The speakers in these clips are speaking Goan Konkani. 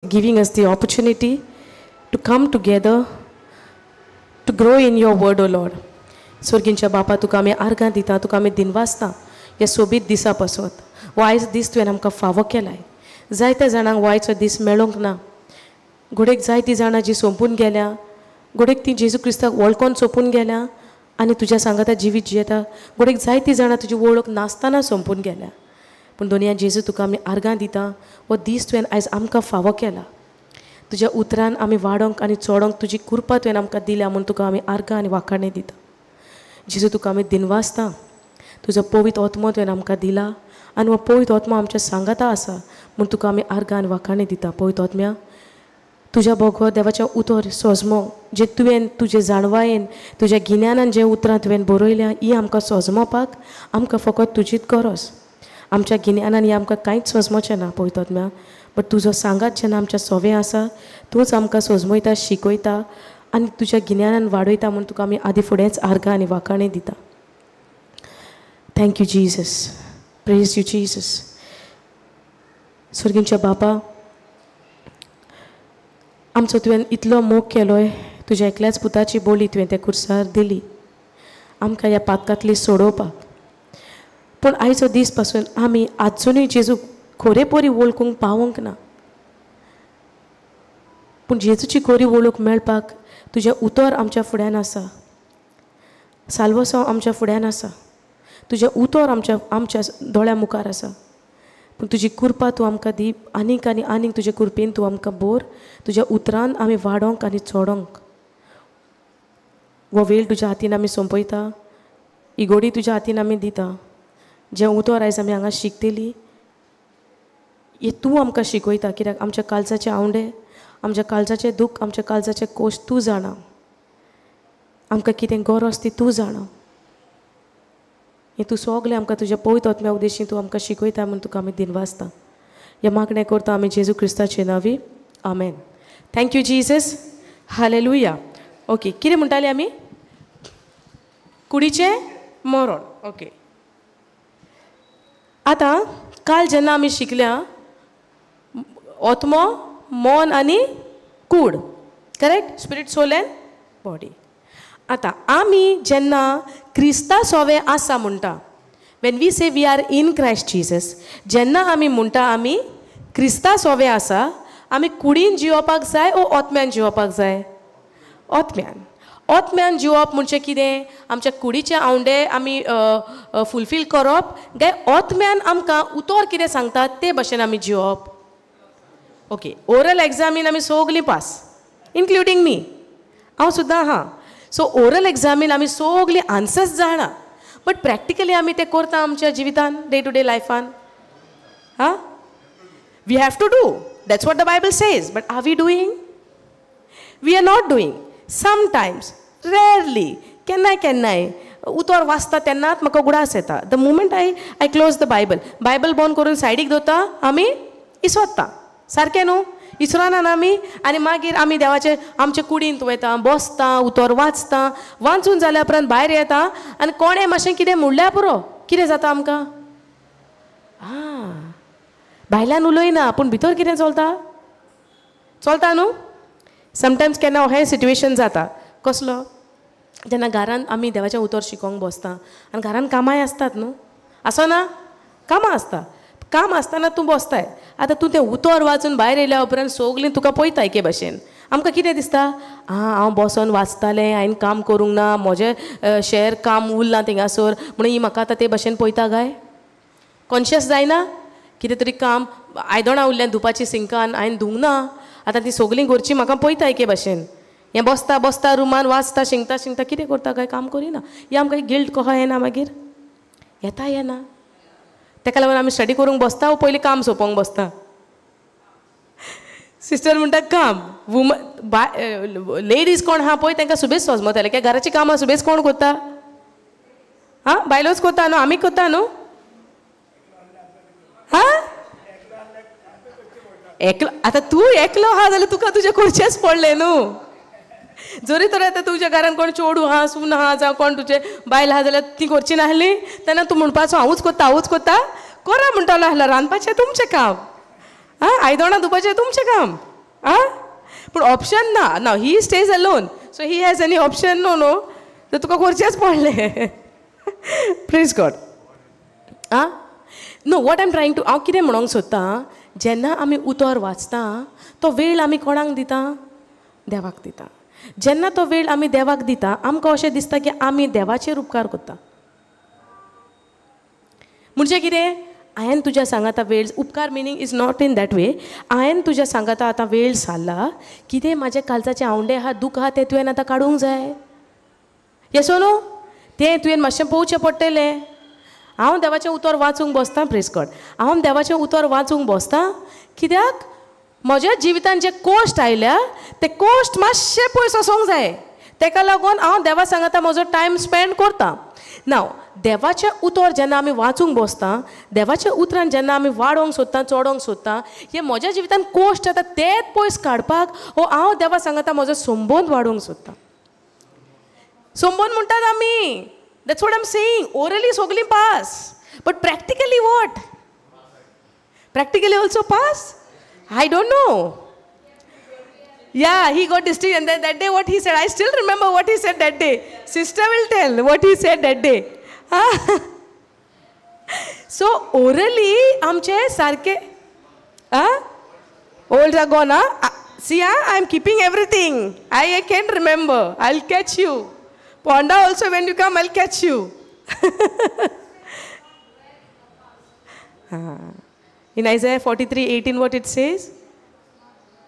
Giving us the opportunity to come together to grow in your word, O Lord. स्वर्गींच्या बापा, तुका आमी आर्गां दिता, तुका आमी दिनवासता ह्या सोबीत दिसा पासत. हो आयज दीस तुवें आमकां फावो केलाय. जायत्या जाणांक हो आयचो दीस मेळोंक ना. घोडेक जायतीं जाणां जी सोंपून गेल्या, घोडेक ती जेजू क्रिस्ताक वळखोन सोंपून गेल्या आनी तुज्या सांगाता जिवीत जियेता. घोडेक जायतीं जाणां तुजी वळख नासतना सोंपून गेल्या. पूण दोनया जेजू, तुका आमी आर्गां दिता, हो दीस तुवें आयज आमकां फावो केला. तुज्या उतरान आमी वाडोंक आनी चोडोंक तुजी कृपा तुवें आमकां दिल्या म्हूण तुका आमी आर्गां आनी वाखाणे दिता. जेजू, तुका आमी दिनवासता. तुजो पवित्र आत्मो तुवें आमकां दिला आनी हो पवित्र आत्मो आमच्या सांगाता आसा म्हूण तुका आमी आर्गां आनी वाखाणे दिता. पवित्र आत्म्या, तुज्या बगर देवाचें उतर सोजमो जें तुवें तुजे जाणवायेन तुज्या गिन्यानान जें उतरां तुवें बरयल्या ही आमकां सोजमोपाक आमकां फकत तुजीच गरज. आमच्या गिन्यानान हें आमकां कांयच सोजमोचें ना पवित्र आत्म्या, बट तुजो सांगात जेन्ना आमच्या सोवें आसा तूंच आमकां सोजमयता, शिकयता आनी तुज्या गिन्यानान वाडयता म्हूण तुका आमी आदी फुडेंच आर्गां आनी वाखाणे दिता. Thank you Jesus, praise you Jesus. स्वर्गींच्या बापा, आमचो तुवें इतलो मोग केलोय, तुज्या एकल्याच पुताची बोली तुवें त्या कुर्सार दिली आमकां ह्या पातकांतली सोडोवपाक. पूण आयचो दीस पासून आमी आजुनूय जेजू खोरेपोरी वळखूंक पावोंक ना. पूण जेजूची खोरी वळख मेळपाक तुजें उतर आमच्या फुड्यान आसा, साल्वसांव आमच्या फुड्यान आसा, तुजें उतर आमच्या आमच्या दोळ्या मुखार आसा. पूण तुजी कृपा तूं आमकां दी आनीक आनी आनीक, तुजे कृपेन तूं आमकां बोर, तुज्या उतरान आमी वाडोंक आनी चोडोंक. हो वेळ तुज्या हातीन आमी सोंपयता, ही गोडी तुज्या हातीन आमी दिता. जें उतर आयज आमी हांगा शिकतली हें तूं आमकां शिकयता, कित्याक आमच्या काळजाचे आवंडे, आमच्या काळजाचें दूख, आमच्या काळजाचे कोश तूं जाणा. आमकां कितें गरज ती तूं जाणा. हें तूं सगलें आमकां तुज्या पवित्र आत्म्या उद्देशीन तूं आमकां शिकयता म्हूण तुका आमी दिनवासता. हें मागणें करता आमी जेजू क्रिस्ताचे नांवी, आमेन. Thank you Jesus, hallelujah. Okay, कितें म्हणटाले आमी? कुडीचें मरण. ओके, आतां काल जेन्ना आमी शिकल्या आत्मो, मन आनी कूड, correct, spirit, soul and body. आतां आमी जेन्ना क्रिस्ता सोवे आसा म्हणटा, when we say we are in Christ Jesus, जेन्ना आमी म्हणटा आमी क्रिस्ता सोवे आसा, आमी कुडीन जिवपाक जाय ओ आत्म्यान जिवपाक जाय? आत्म्यान. आत्म्यान जिवप म्हणजे कितें? आमच्या कुडीचे आवंडे आमी फुलफील करप काय आत्म्यान आमकां उतर कितें सांगता ते भशेन आमी जिवप? ओके, ओरल एग्जामीन आमी सगलीं पास, इन्क्लुडींग मी, हांव सुद्दां आहा. सो ओरल एग्जामीन आमी सगलीं आन्सर्स जाणा, बट प्रॅक्टिकली आमी तें करता आमच्या जिवितान, डे टू डे लायफान? हा, we have to do, that's what the Bible says, but are we doing? We are not doing. Sometimes, rarely, केन्नाय केन्नाय उतर वाचता तेन्नाच म्हाका उगडास येता. The moment I close the Bible, Bible बंद करून सायडीक दवरता, आमी इसोदता सारकें न्हू, इसरोना आमी. आनी मागीर आमी देवाचे आमचे कुडींत वयता, बसता, उतर वाचता, वाचून जाल्या उपरांत भायर येता आनी कोणें मातशें कितें म्हणल्यार पुरो, कितें जाता आमकां? आं, भायल्यान उलयना पूण भितर कितें चलता? चलता न्हू. समटायम्स केन्ना अहें सिट्युएशन जाता, कसलो? जेन्ना घरान आमी देवाचें उतर शिकोंक बसता आनी घरान कामांय आसतात न्हू, आसना? कामां आसता. काम आसतना तूं बसताय, आतां तूं तें उतर वाचून भायर येयल्या उपरांत सगलीं तुका पळयता एके भशेन. आमकां कितें दिसता? आं, हांव बसोन वाचतालें, हांवें काम करूंक ना, म्हजें शेर काम उरलां थिंगासर म्हणून ही म्हाका आतां ते भशेन पळयता काय? कॉन्शियस जायना? कितें तरी काम आयदनां उरल्यान धुवपाची सिंकान, हांवें धुवंक ना, आतां ती सगलीं घरचीं म्हाका पळयता एके भशेन. हें बसता बसता रुमान वाचता, शिंकता शिंकता कितें करता काय? काम करिना. हें आमकां गिल्ट कसो येना मागीर? येता येना? तेका लागून आमी स्टडी करूंक बसता वो पयलीं काम सोंपोवंक बसता? सिस्टर म्हणटा काम, वुमन बाय लेडीज कोण आहा पळय तांकां सुबेज सोजमतालें, कित्याक घराचीं कामां सुबेज कोण करता? आं, बायलोच करता न्हू, आमी करता न्हू. हां, एकलो आतां तूं एकलो आहा जाल्यार तुका तुजें करचेंच पडलें न्हू. जरी तर आतां तुज्या घरान कोण चेडूं आहा, सून आहा, जावं कोण तुजें बायल आहा जाल्यार ती करची नासली तेन्ना तूं म्हणपाचो हांवूच करता, हांवूच करता, करा म्हणटालो आसलो. रांदपाचें तुमचें काम, आं, आयदनां धुवपाचें तुमचें काम. आं, पूण ऑप्शन ना. ना, he stays alone, so he has any option? No no, तर तुका करचेंच पडलें. Praise God. Ah, no, what I am trying to, हांव कितें म्हणोंक सोदतां, जेन्ना आमी उतर वाचता तो वेळ आमी कोणाक दिता? देवाक दिता. जेन्ना तो वेळ आमी देवाक दिता, आमकां अशें दिसता की आमी देवाचेर उपकार करता. म्हणजे कितें, हांवें तुज्या सांगाता वेळ, उपकार meaning is not in that way, हांवें तुज्या सांगाता आतां वेळ सारला, कितें म्हाज्या कालजाचे आवंडे आहा, दूख आहा, तें तुवें आतां काडूंक जाय. येसो न्हू, तें तुवें मातशें पळोवचें पडटलें. हांव देवाचें उतर वाचूंक बसता, प्रेज गॉड, हांव देवाचें उतर वाचूंक बसता कित्याक म्हज्या जिवितान जे कोश्ट आयल्या ते कोश्ट मातशे पयस वचोंक जाय. तेका लागून हांव देवा सांगाता म्हजो टायम स्पेंड करता. नाव देवाचें उतर जेन्ना आमी वाचूंक बसता, देवाच्या उतरान जेन्ना आमी वाडोवंक सोदता, चडोवंक सोदता, हे म्हज्या जिवितान कोश्ट जाता तेच पयस काडपाक हो हांव देवा सांगाता म्हजो संबंद वाडोवंक सोदता. संबंद म्हणटात आमी, that's what I am saying. Orally सगळीं pass, but practically what? Practically also pass? I don't know. Yeah, he got distinct, and then that day what he said, I still remember what he said that day. Sister will tell what he said that day. So orally, आमचे सारके, old are gone, huh? See, I am keeping everything. I can remember. I'll catch you. Ponda also, when you come, I'll catch you. In Isaiah 43:18, what it says?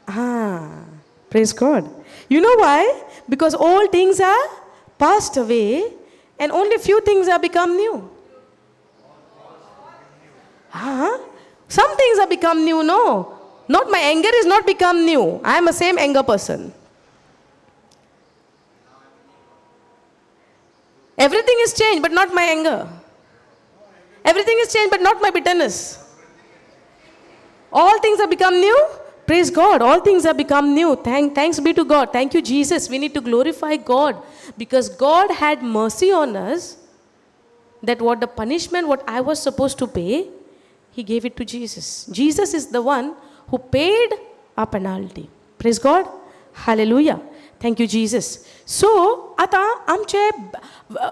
Ah, praise God. You know why? Because all things are passed away and only few things are become new. Huh? Some things are become new, no. Not my anger is not become new. I am a same anger person. Everything is changed, but not my anger. Everything is changed, but not my bitterness. All things have become new. Praise God. All things have become new. Thanks be to God. Thank you, Jesus. We need to glorify God because God had mercy on us that what the punishment, what I was supposed to pay, He gave it to Jesus. Jesus is the one who paid our penalty. Praise God. Hallelujah. Thank you, Jesus. So, आता आमचे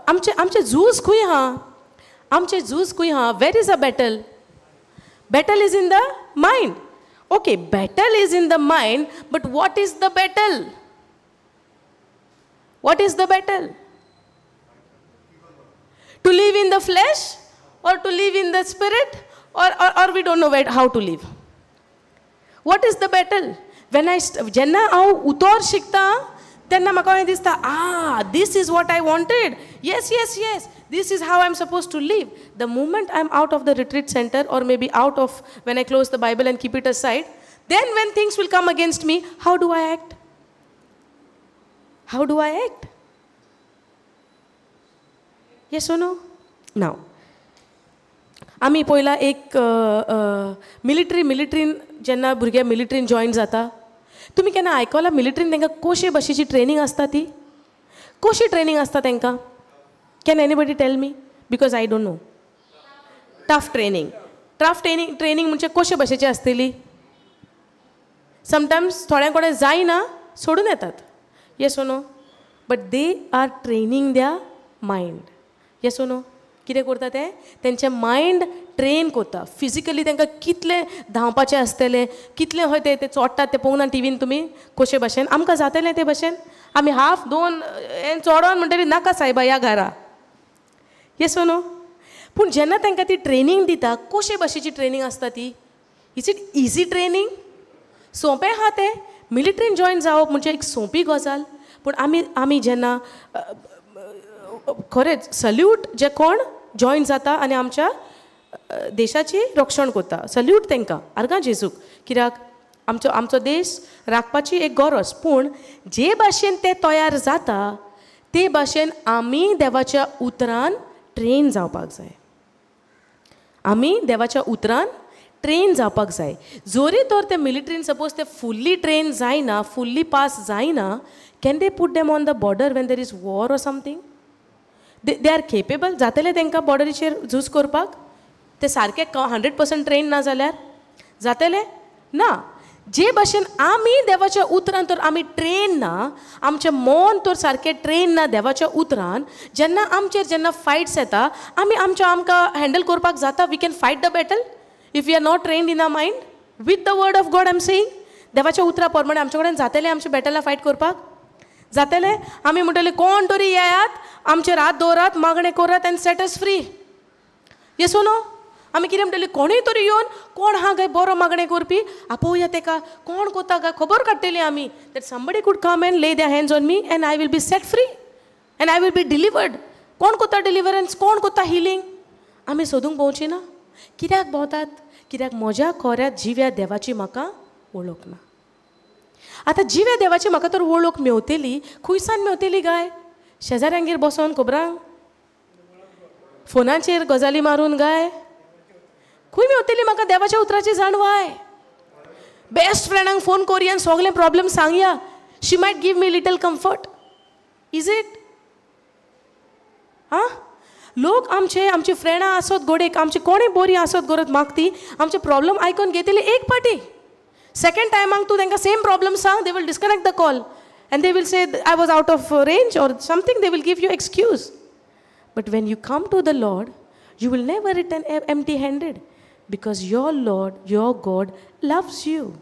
आमचे आमचे झूज खंय हा? आमचे झूज खंय हा? Where is a battle? Battle is in the mind. Okay, battle is in the mind, but what is the battle? What is the battle? To live in the flesh or to live in the spirit, or we don't know where, how to live. What is the battle? When I जेन्ना हांव उतर शिकता तेन्ना म्हाका अशें दिसता, ah, this is what I wanted. Yes, yes, yes. This is how I'm supposed to live. The moment I'm out of the retreat center or maybe out of when I close the Bible and keep it aside, then when things will come against me, how do I act? How do I act? Yes or no? Now, आमी पयला एक मिलिटरी, मिलिटरीन जेन्ना भुरगे मिलिटरीन जॉयन जाता, तुमी केन्ना आयकलां मिलिटरीन तांकां कशे भाशेची ट्रेनींग आसता ती? कशी ट्रेनींग आसता तांकां? Can anybody tell me? Because I don't know. Tough training. Tough training training म्हणजे कशे भाशेची आसतली? समटायम्स थोड्यां कडेन जायना, सोडून येतात. Yes or no? But they are training their mind. Yes or no? कितें करता ते? तेंचें मायंड ट्रेन करता. फिजिकली तांकां कितलें धांवपाचें आसतलें, कितलें हय ते चोडटात ते पळोवंक ना टिवीन तुमी कशे भाशेन आमकां जातलें ते भाशेन. आमी हाफ दोन हें चोडोन म्हणटरी नाका सायबा ह्या घरा. Yes or no? पूण जेन्ना तांकां ती ट्रेनींग दिता, कशे भाशेची ट्रेनींग आसता ती? Is it easy training? सोंपें आहा तें? मिलिटरीन जॉयन जावप म्हणजे एक सोंपी गजाल. पूण आमी आमी जेन्ना खरेंच सल्यूट जे कोण जॉयन जाता आनी आमच्या देशाची रक्षण करता, सल्यूट तांकां, आर्गां जेजूक, कित्याक आमचो आमचो देश राखपाची एक गरज. पूण जे भाशेन ते तयार जाता ते भाशेन आमी देवाच्या उतरान ट्रेन जावपाक जाय. आमी देवाच्या उतरान ट्रेन जावपाक जाय. जोरी तर ते मिलिटरीन सपोज ते फुल्ली ट्रेन जायना, फुल्ली पास जायना, can they put them on the border when there is war or something? They are capable जातले तांकां बॉर्डरीचेर झूज करपाक? ते सारके 100% ट्रेन ना जाल्यार जातले ना. जे भाशेन आमी देवाच्या उतरान तर आमी ट्रेन ना, आमचें मन तर सारकें ट्रेन ना देवाच्या उतरान, जेन्ना आमचेर जेन्ना फायट्स येता आमी आमच्या आमकां हँडल करपाक जाता. We can fight the battle if we are not trained in our mind with the word of God. I am saying देवाच्या उतरा प्रमाणे आमचे कडेन जातलें आमच्या बॅटला फायट करपाक जातलें. आमी म्हणटले कोण तरी येयात आमचेर हात दवरात, मागणें करात आनी सेट अस फ्री. येस नो? आमी कितें म्हणटली कोणूय तरी येवन कोण आहा काय बरो मागणें करपी आपोवया तेका, कोण कोता काय खबर काडटली आमी. That somebody could come and lay their hands on me and I will be set free and I will be delivered. कोण कोता डिलिवरन्स, कोण कोता हिलींग? आमी सोदूंक भोंवची ना. कित्याक भोंवतात? कित्याक म्हज्या खोऱ्या जिव्या देवाची म्हाका वळख ना. आतां जिव्या देवाची म्हाका तर वळख मेवतली, खुंयसान मेवतली गाय? शेजाऱ्यांगेर बसोन खबरांक, फोनाचेर गजाली मारून गाय खंय मेवतली म्हाका देवाच्या उतराची जाणवाय? बेस्ट फ्रेंडांक फोन करुया आनी सगळे problem सांगया, she might give me little comfort. Is it? आं, लोक आमचे आमची फ्रेंडां आसत गोडेक, आमची कोणूय बरी आसत गरज मागती आमचे प्रॉब्लम आयकून घेतली एक पाटी, सेकंड टायमाक तूं तांकां सेम प्रॉब्लम सांग, they will disconnect the call and they will say I was out of range or something, they will give you excuse. But when you come to the Lord you will never return empty handed, because your Lord, your God loves you.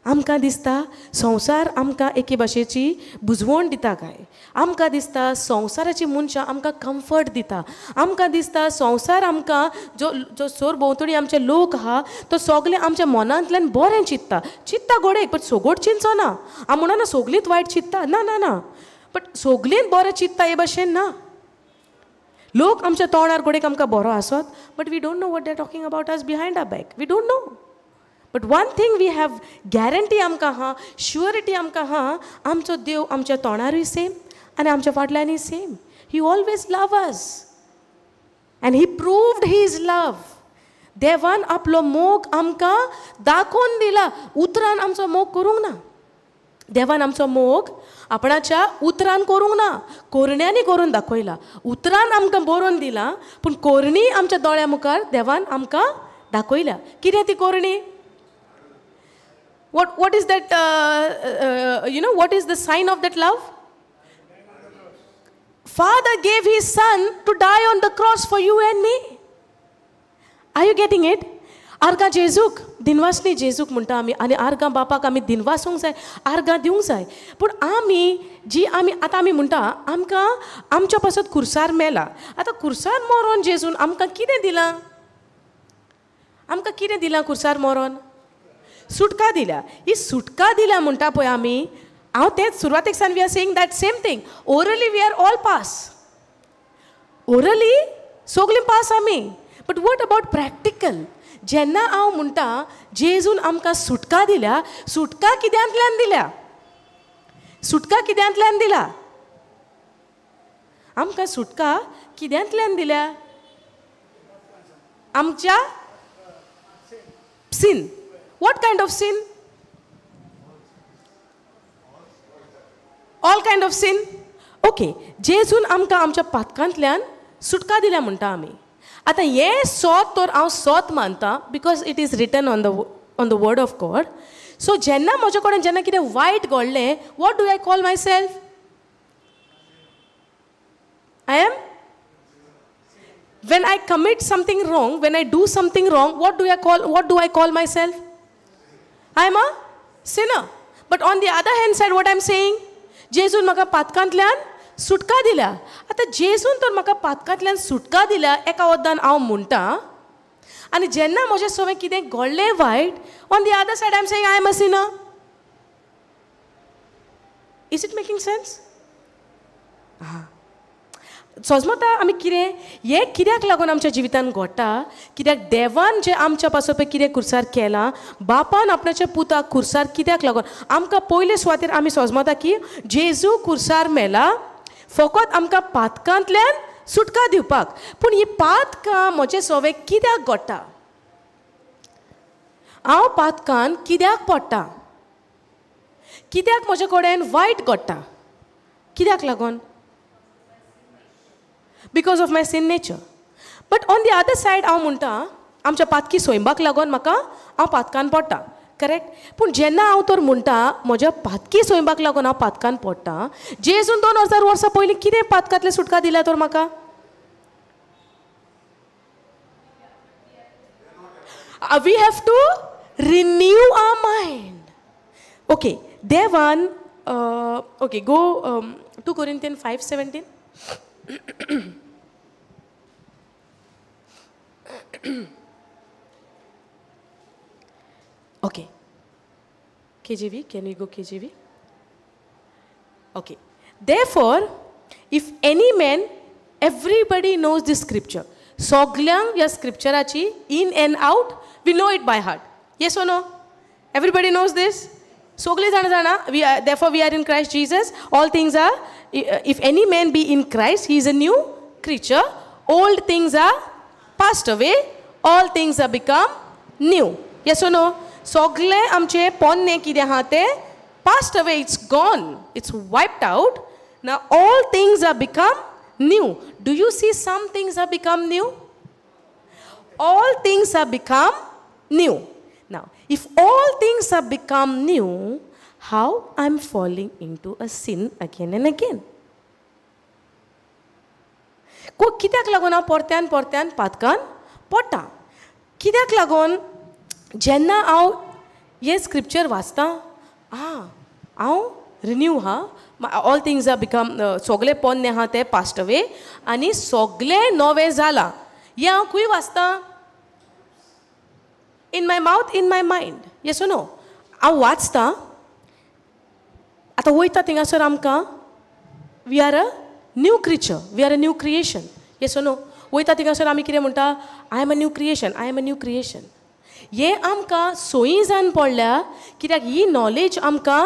आमकां दिसता संवसार आमकां एके भाशेची बुजवण दिता काय, आमकां दिसता संवसाराची मनशां आमकां कम्फर्ट दिता, आमकां दिसता संवसार आमकां जो जो सोर भोंवतणी आमचे लोक आहा तो सगळे आमच्या मनांतल्यान बरें चिंत्ता, चिंत्ता गोडेक बट सगोट चिंतचो ना. हांव म्हणना सगळींच वायट चिंत्ता, ना ना ना, बट सगळींच बरें चिंत्ता हे भाशेन ना. लोक आमच्या तोंडार गोडेक आमकां बरो आसत, but we don't know what they are talking about us behind our back, we don't know. But one thing we have guarantee आमकां आहा, शुअरिटी आमकां आहा, आमचो देव आमच्या तोंडारूय सेम आनी आमच्या फाटल्यानूय same. He always love us and he proved his love. देवान आपलो मोग आमकां दाखोवन दिला, उतरान आमचो मोग करूंक ना. देवान आमचो मोग आपणाच्या उतरान करूंक ना, कोरण्यांनी करून दाखयला. उतरान आमकां बरोवन दिला पूण कोरणी आमच्या दोळ्या मुखार देवान आमकां दाखयल्या. कितें ती कोरणी? What is that, you know, what is the sign of that love? Father gave his son to die on the cross for you and me. Are you getting it? आर्गां जेजूक, दिनवासनी जेजूक म्हणटा आमी, आनी आर्गां बापाक आमी दिनवासूंक जाय, आर्गां दिवंक जाय. पूण आमी जी आमी आतां आमी म्हणटा आमकां आमच्या पासत खुर्सार मेला. आतां खुर्सार मरोन जेजून आमकां कितें दिलां? आमकां कितें दिलां खुर्सार मरोन? सुटका दिल्या. ही सुटका दिल्या म्हणटा पळय आमी, हांव तेंच सुरवातेक सान we are saying that same thing. Orally we are all pass, orally सगळीं पास आमी, बट what about practical? जेन्ना हांव म्हणटा जेजून आमकां सुटका दिल्या, सुटका कित्यांतल्यान दिल्या? सुटका कित्यांतल्यान दिला? आमकां सुटका कित्यांतल्यान दिल्या? आमच्या sin. What kind of sin? All kind of sin? Okay, जेजून आमकां आमच्या पातकांतल्यान सुटका दिल्या म्हणटा आमी. आतां हें सोत तर हांव सोत मानता because it is written on the word of God. So जेन्ना म्हजे कडेन जेन्ना कितें वायट घडलें, what do I call myself? I am? When I commit something wrong, when I do something wrong, what do I call myself? I am a sinner. But on the other hand side, what I am saying? जेजून म्हाका पातकांतल्यान सुटका दिल्या. आतां जेजून तर म्हाका पातकांतल्यान सुटका दिल्या एका वद्दान हांव म्हणटा, आनी जेन्ना म्हजें सगळें कितें घडलें वायट, on the other side I am saying I am a sinner. Is it making sense? हां, सोजमता आमी कितें हें कित्याक लागून आमच्या जिवितान घडटा? कित्याक देवान जें आमच्या पासत पळय कितें खुर्सार केलां, बापान आपणाच्या पुताक खुर्सार कित्याक लागून आमकां पयले सुवातेर आमी सोजमता की जेजू खुर्सार मेला फकत आमकां पातकांतल्यान सुटका दिवपाक. पूण ही पातकां म्हजे सवे कित्याक घडटा? हांव पातकान कित्याक पडटा? कित्याक म्हजे कडेन वायट घडटा? कित्याक लागून? Because of my sin nature. But on the other side हांव म्हणटा आमच्या पातकी स्वयंपाक लागून म्हाका हांव पातकान पडटा, करेक्ट? पूण जेन्ना हांव तर म्हणटा म्हज्या पातकी स्वयंपाक लागून हांव पातकान पडटा, जेजून 2000 वर्सां पयलीं कितें पातकांतलें सुटका दिल्या तर म्हाका? We have to renew our mind. Okay, देवान okay, go 2 Corinthians 5:17. Okay, KJV, can you go KJV? Okay, therefore if any man, everybody knows this scripture, सगल्यांक ह्या स्क्रिप्चराची in and out we know it by heart. Yes or no? Everybody knows this? सगळे जाण जाणा, we are therefore we are in Christ Jesus, all things are, if any man be in Christ he is a new creature, old things are passed away, all things are become new. Yes or no? सगळे आमचे पोन्ने कितें आहा ते passed away, it's gone, it's wiped out. Now all things are become new. Do you see some things are become new? All things are become new. Now, if all things have become new, how I'm falling into a sin again and again? कित्याक लागून हांव परत्यान परत्यान पातकान पडटा? कित्याक लागून जेन्ना हांव हें स्क्रिप्चर वाचता, हांव रिन्यू हा, ऑल थिंग्स are become, सगळे पोन्ने आहा ते पास्ट अवे आनी सगळें नवें जालां, हें हांव खंय वाचता? In my mouth, in my mind. Yes or no? हांव वाचता, आतां वयता थिंगासर आमकां we are a new creature, we are a new creation. Yes or no? वयता थिंगासर आमी कितें म्हणटा? I am a new creation, I am a new creation. हें आमकां सोयी जावन पडल्या कित्याक ही नॉलेज आमकां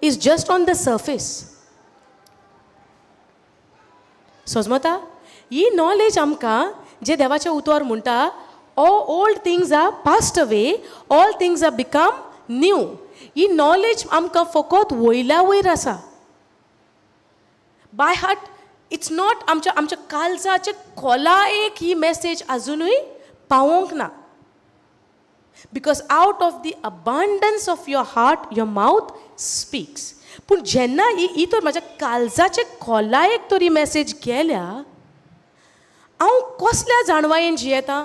is just on the surface. सजमता? ही नॉलेज आमकां जे देवाच्या उतवार म्हणटा, all old things are passed away, all things are become new. He knowledge आमकां फकत वयल्या वयर आसा. बाय हार्ट it's not, आमच्या आमच्या काळजाचे खोलायेक ही मॅसेज आजुनूय पावोवंक ना. Because out of the abundance of your heart your mouth speaks. पूण जेन्ना ही तर म्हाज्या काळजाचे खोलायेक तर ही मॅसेज गेल्या, हांव कसल्या जाणवायेन जियेता?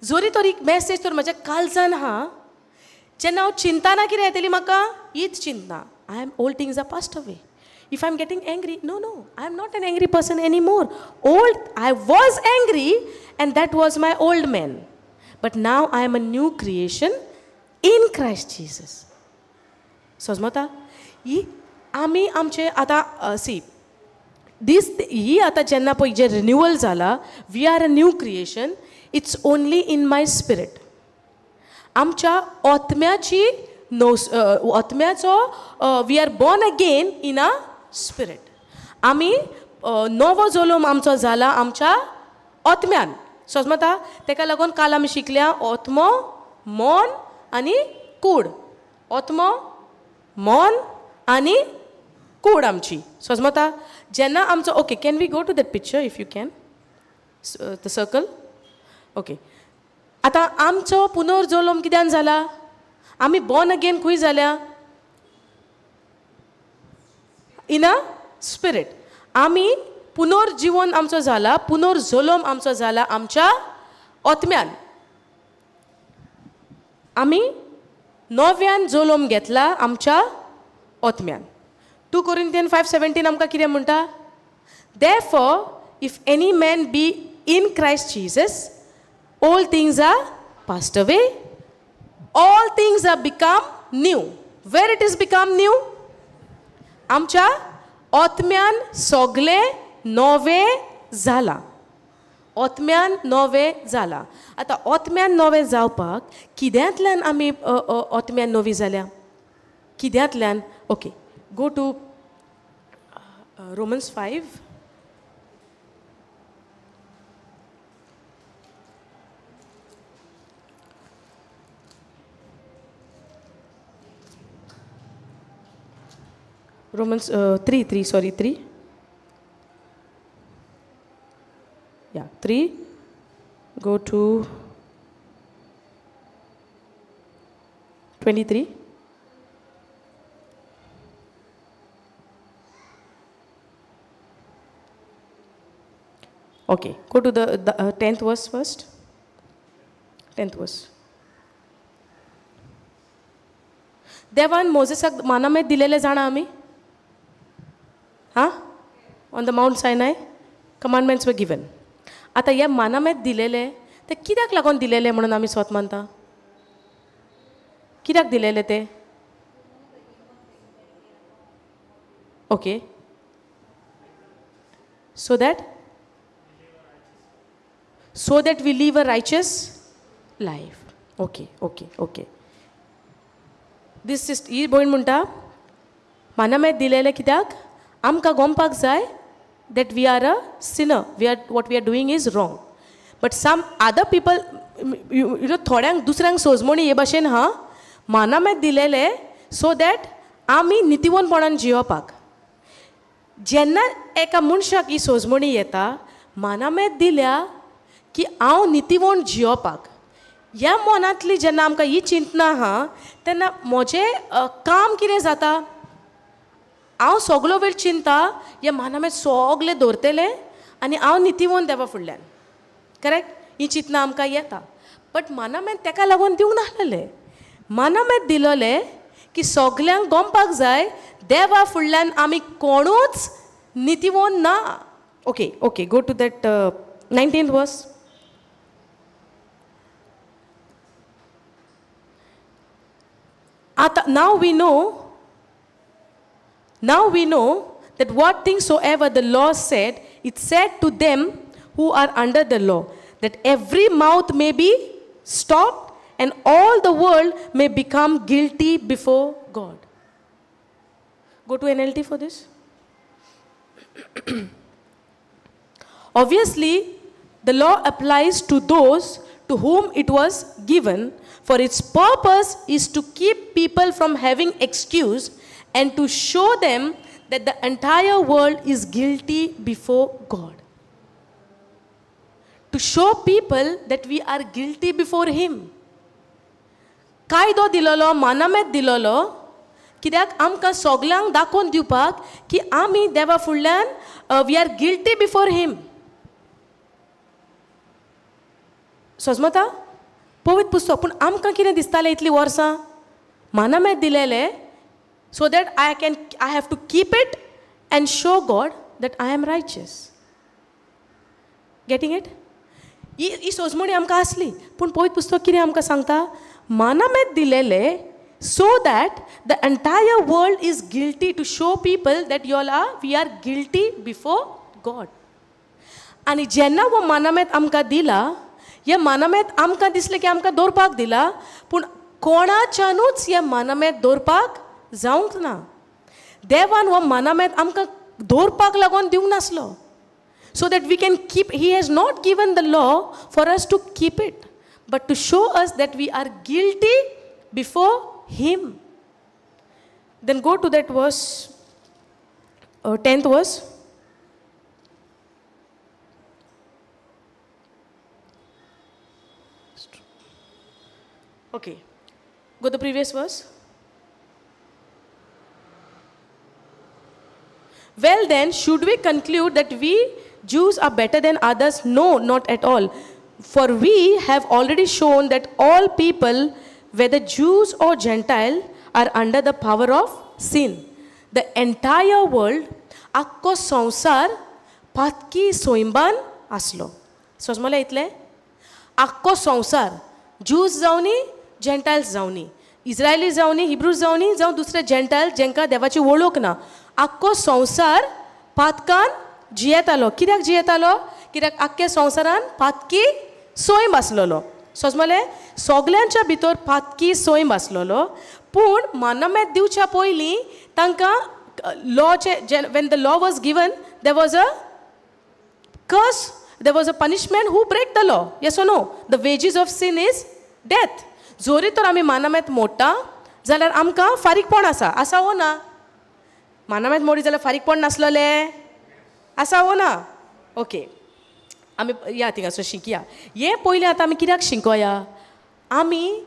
जरी तर एक मॅसेज तर म्हाज्या काळजान आहा, जेन्ना हांव चिंतना कितें येतली म्हाका? हीच चिंतना, I am old things are passed away. If I am getting angry, no no, I am not an angry person any more. Old, I was angry and that was my old man, but now I am a new creation in Christ Jesus. सजमता? ही आमी आमचे आतां सी दीस ही आतां जेन्ना पळय जें रिन्युअल जाला, we are a new creation, it's only in my spirit. आमच्या आत्म्याची आत्म्याचो we are born again in a spirit. आमी नवो जल्म आमचो जाला आमच्या आत्म्यान. सजमता? तेका लागून काल आमी शिकल्या आत्मो, मन आनी कूड. आत्मो, मन आनी कूड आमची. सजमता? जेन्ना आमचो, okay, can we go to that picture if you can, the circle? Okay, आतां आमचो पुनर्जल्म कित्यान जाला? आमी बॉर्न अगेन खंय जाल्या? In a spirit. आमी पुनर्जिवन आमचो जाला, पुनर्जल्म आमचो जाला आमच्या आत्म्यान. आमी नव्यान जल्म घेतला आमच्या आत्म्यान. 2 Corinthians 5:17 आमकां कितें म्हणटा? Therefore, if any man be in Christ Jesus, all things are passed away, all things are become new. Where it is become new? आमच्या आत्म्यान सगळें नवें जालां. आत्म्यान नवें जालां. आतां आत्म्यान नवें जावपाक कित्यांतल्यान आमी आत्म्यान नवी जाल्या? कित्यांतल्यान? Okay, go to Romans 5. Romans 3. Yeah, 3. Go to 23. Okay, go to the 10th verse first. 10th verse. देवान मोजेसाक मानामेत दिलेले जाणा आमी, हां, on the Mount Sinai commandments were given. आतां हे मानामेत दिलेले ते कित्याक लागून दिलेले म्हणून आमी स्वत मानता? कित्याक दिलेले ते? Okay, so that we live a righteous life. Okay, okay, okay. This is ही भयण म्हणटा मानामेत दिलेले कित्याक आमकां गोमपाक जाय that we are a sinner, we are, what we are doing is wrong. But some other people, you know, थोड्यांक दुसऱ्यांक सोजमणी हे भाशेन हा मानामेत दिलेले सो that आमी नितीवनपणान जियोवपाक. जेन्ना एका मनशाक ही सोजमणी येता मानामेत दिल्या की हांव नितीवण जियोवपाक, ह्या मनांतली जेन्ना आमकां ही चिंतना आहा तेन्ना म्हजें काम कितें जाता, हांव सगलो वेळ चिंता हे मानामेत सगलें दवरतलें आनी हांव नितीवण देवा फुडल्यान, करेक्ट? ही चिंतना आमकां येता. बट मानामेत तेका लागून दिवंक नासलेलें, मानामेत दिलोलें की सगल्यांक गोमपाक जाय देवा फुडल्यान आमी कोणूच नितीवण ना. Okay, okay, go to that 19th verse. आतां now we know that what things soever the law said, it said to them who are under the law, that every mouth may be stopped and all the world may become guilty before God. Go to NLT for this. Obviously, the law applies to those to whom it was given, for its purpose is to keep people from having excuse and to show them that the entire world is guilty before God. To show people that we are guilty before Him. कायदो दिलोलो, मानामेत दिलोलो कित्याक आमकां सगल्यांक दाखोवन दिवपाक की आमी देवा फुडल्यान we are guilty before Him. सजमता पवित्र पुस्तक. पूण आमकां कितें दिसतालें इतलीं वर्सां मानामेत दिलेलें so that I have to keep it and show God that I am righteous. Getting it? ही सोजमणी आमकां आसली. पूण पवित्र पुस्तक कितें आमकां सांगता, मानामेत दिलेलें so that the entire world is guilty, to show people that y'all are, we are guilty before God. आनी जेन्ना हो मानामेत आमकां दिला, हे मानामेत आमकां दिसलें की आमकां दवरपाक दिला, पूण कोणाच्यानूच हे मानामेत दवरपाक जावंक ना. देवान हो मानामेत आमकां दवरपाक लागून दिवंक नासलो, so that we can keep. He has not given the law for us to keep it, but to show us that we are guilty before Him. Then go to that verse, 10th verse. Okay, go to the previous verse. Well then, should we conclude that we Jews are better than others? No, not at all. For we have already shown that all people, whether Jews or Gentile, are under the power of sin. The entire world, आख्खो संवसार पातकी सोयंबान आसलो. सोजमले इतले? आख्खो संवसार, ज्यूज जावनी, जेंटायल्स जावनी, इस्रायली जावनी, हिब्रूज जावनी, जावं दुसरे जेंटायल जेंकां देवाची वळख ना, आख्खो संवसार पातकान जियेतालो. कित्याक जियेतालो? कित्याक आख्ख्या संवसारान पातकी सोयम आसलेलो. सोजमले? सगल्यांच्या भितर पातकी सोयम आसलेलो. पूण मानामेत दिवच्या पयलीं तांकां लॉचे, when the law was given there was a curse, there was a punishment who break the law. Yes or no? The wages of sin is death. जोरी तर आमी मानामेत मोडटा जाल्यार आमकां फारीकपण आसा. आसा वो ना? मानामेत मोडी जाल्यार फारीकपण नासलेलें आसा वो ना? ओके, आमी या थिंगासर शिकया. हें पयलें आतां आमी कित्याक शिकोया? आमी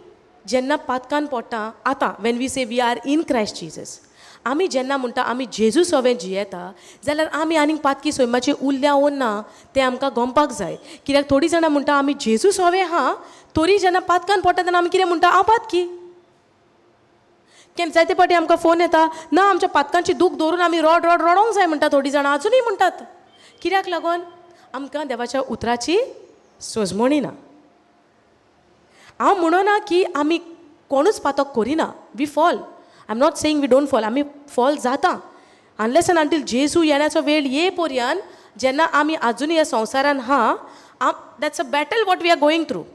जेन्ना पातकान पोडटा आतां when we say we are in Christ Jesus, आमी जेन्ना म्हणटा आमी जेजू सवें जियेता जाल्यार आमी आनीक पातकी सैमाची उरल्या ओ ना तें आमकां गमपाक जाय. कित्याक थोडीं जाणां म्हणटा आमी जेजू सवें आहा, तरी जेन्ना पातकान पडटा तेन्ना आमी कितें म्हणटा, हांव पातकी. केन्ना जायते फावटी आमकां फोन येता, ना आमच्या पातकांची दूख दवरून आमी रोड रोड रडोंक जाय म्हणटा थोडीं जाणां, आजुनूय म्हणटात. कित्याक लागून? आमकां देवाच्या उतराची सोजमणी ना. हांव म्हणना की आमी कोणूच पातक करिना, we fall, I am not saying we don't fall, आमी फॉल जाता अनलेस एंड अंटील जेजू येण्याचो वेळ ये पर्यंत जेन्ना आमी आजुनूय ह्या संवसारान आहा, that's a battle what we are going through,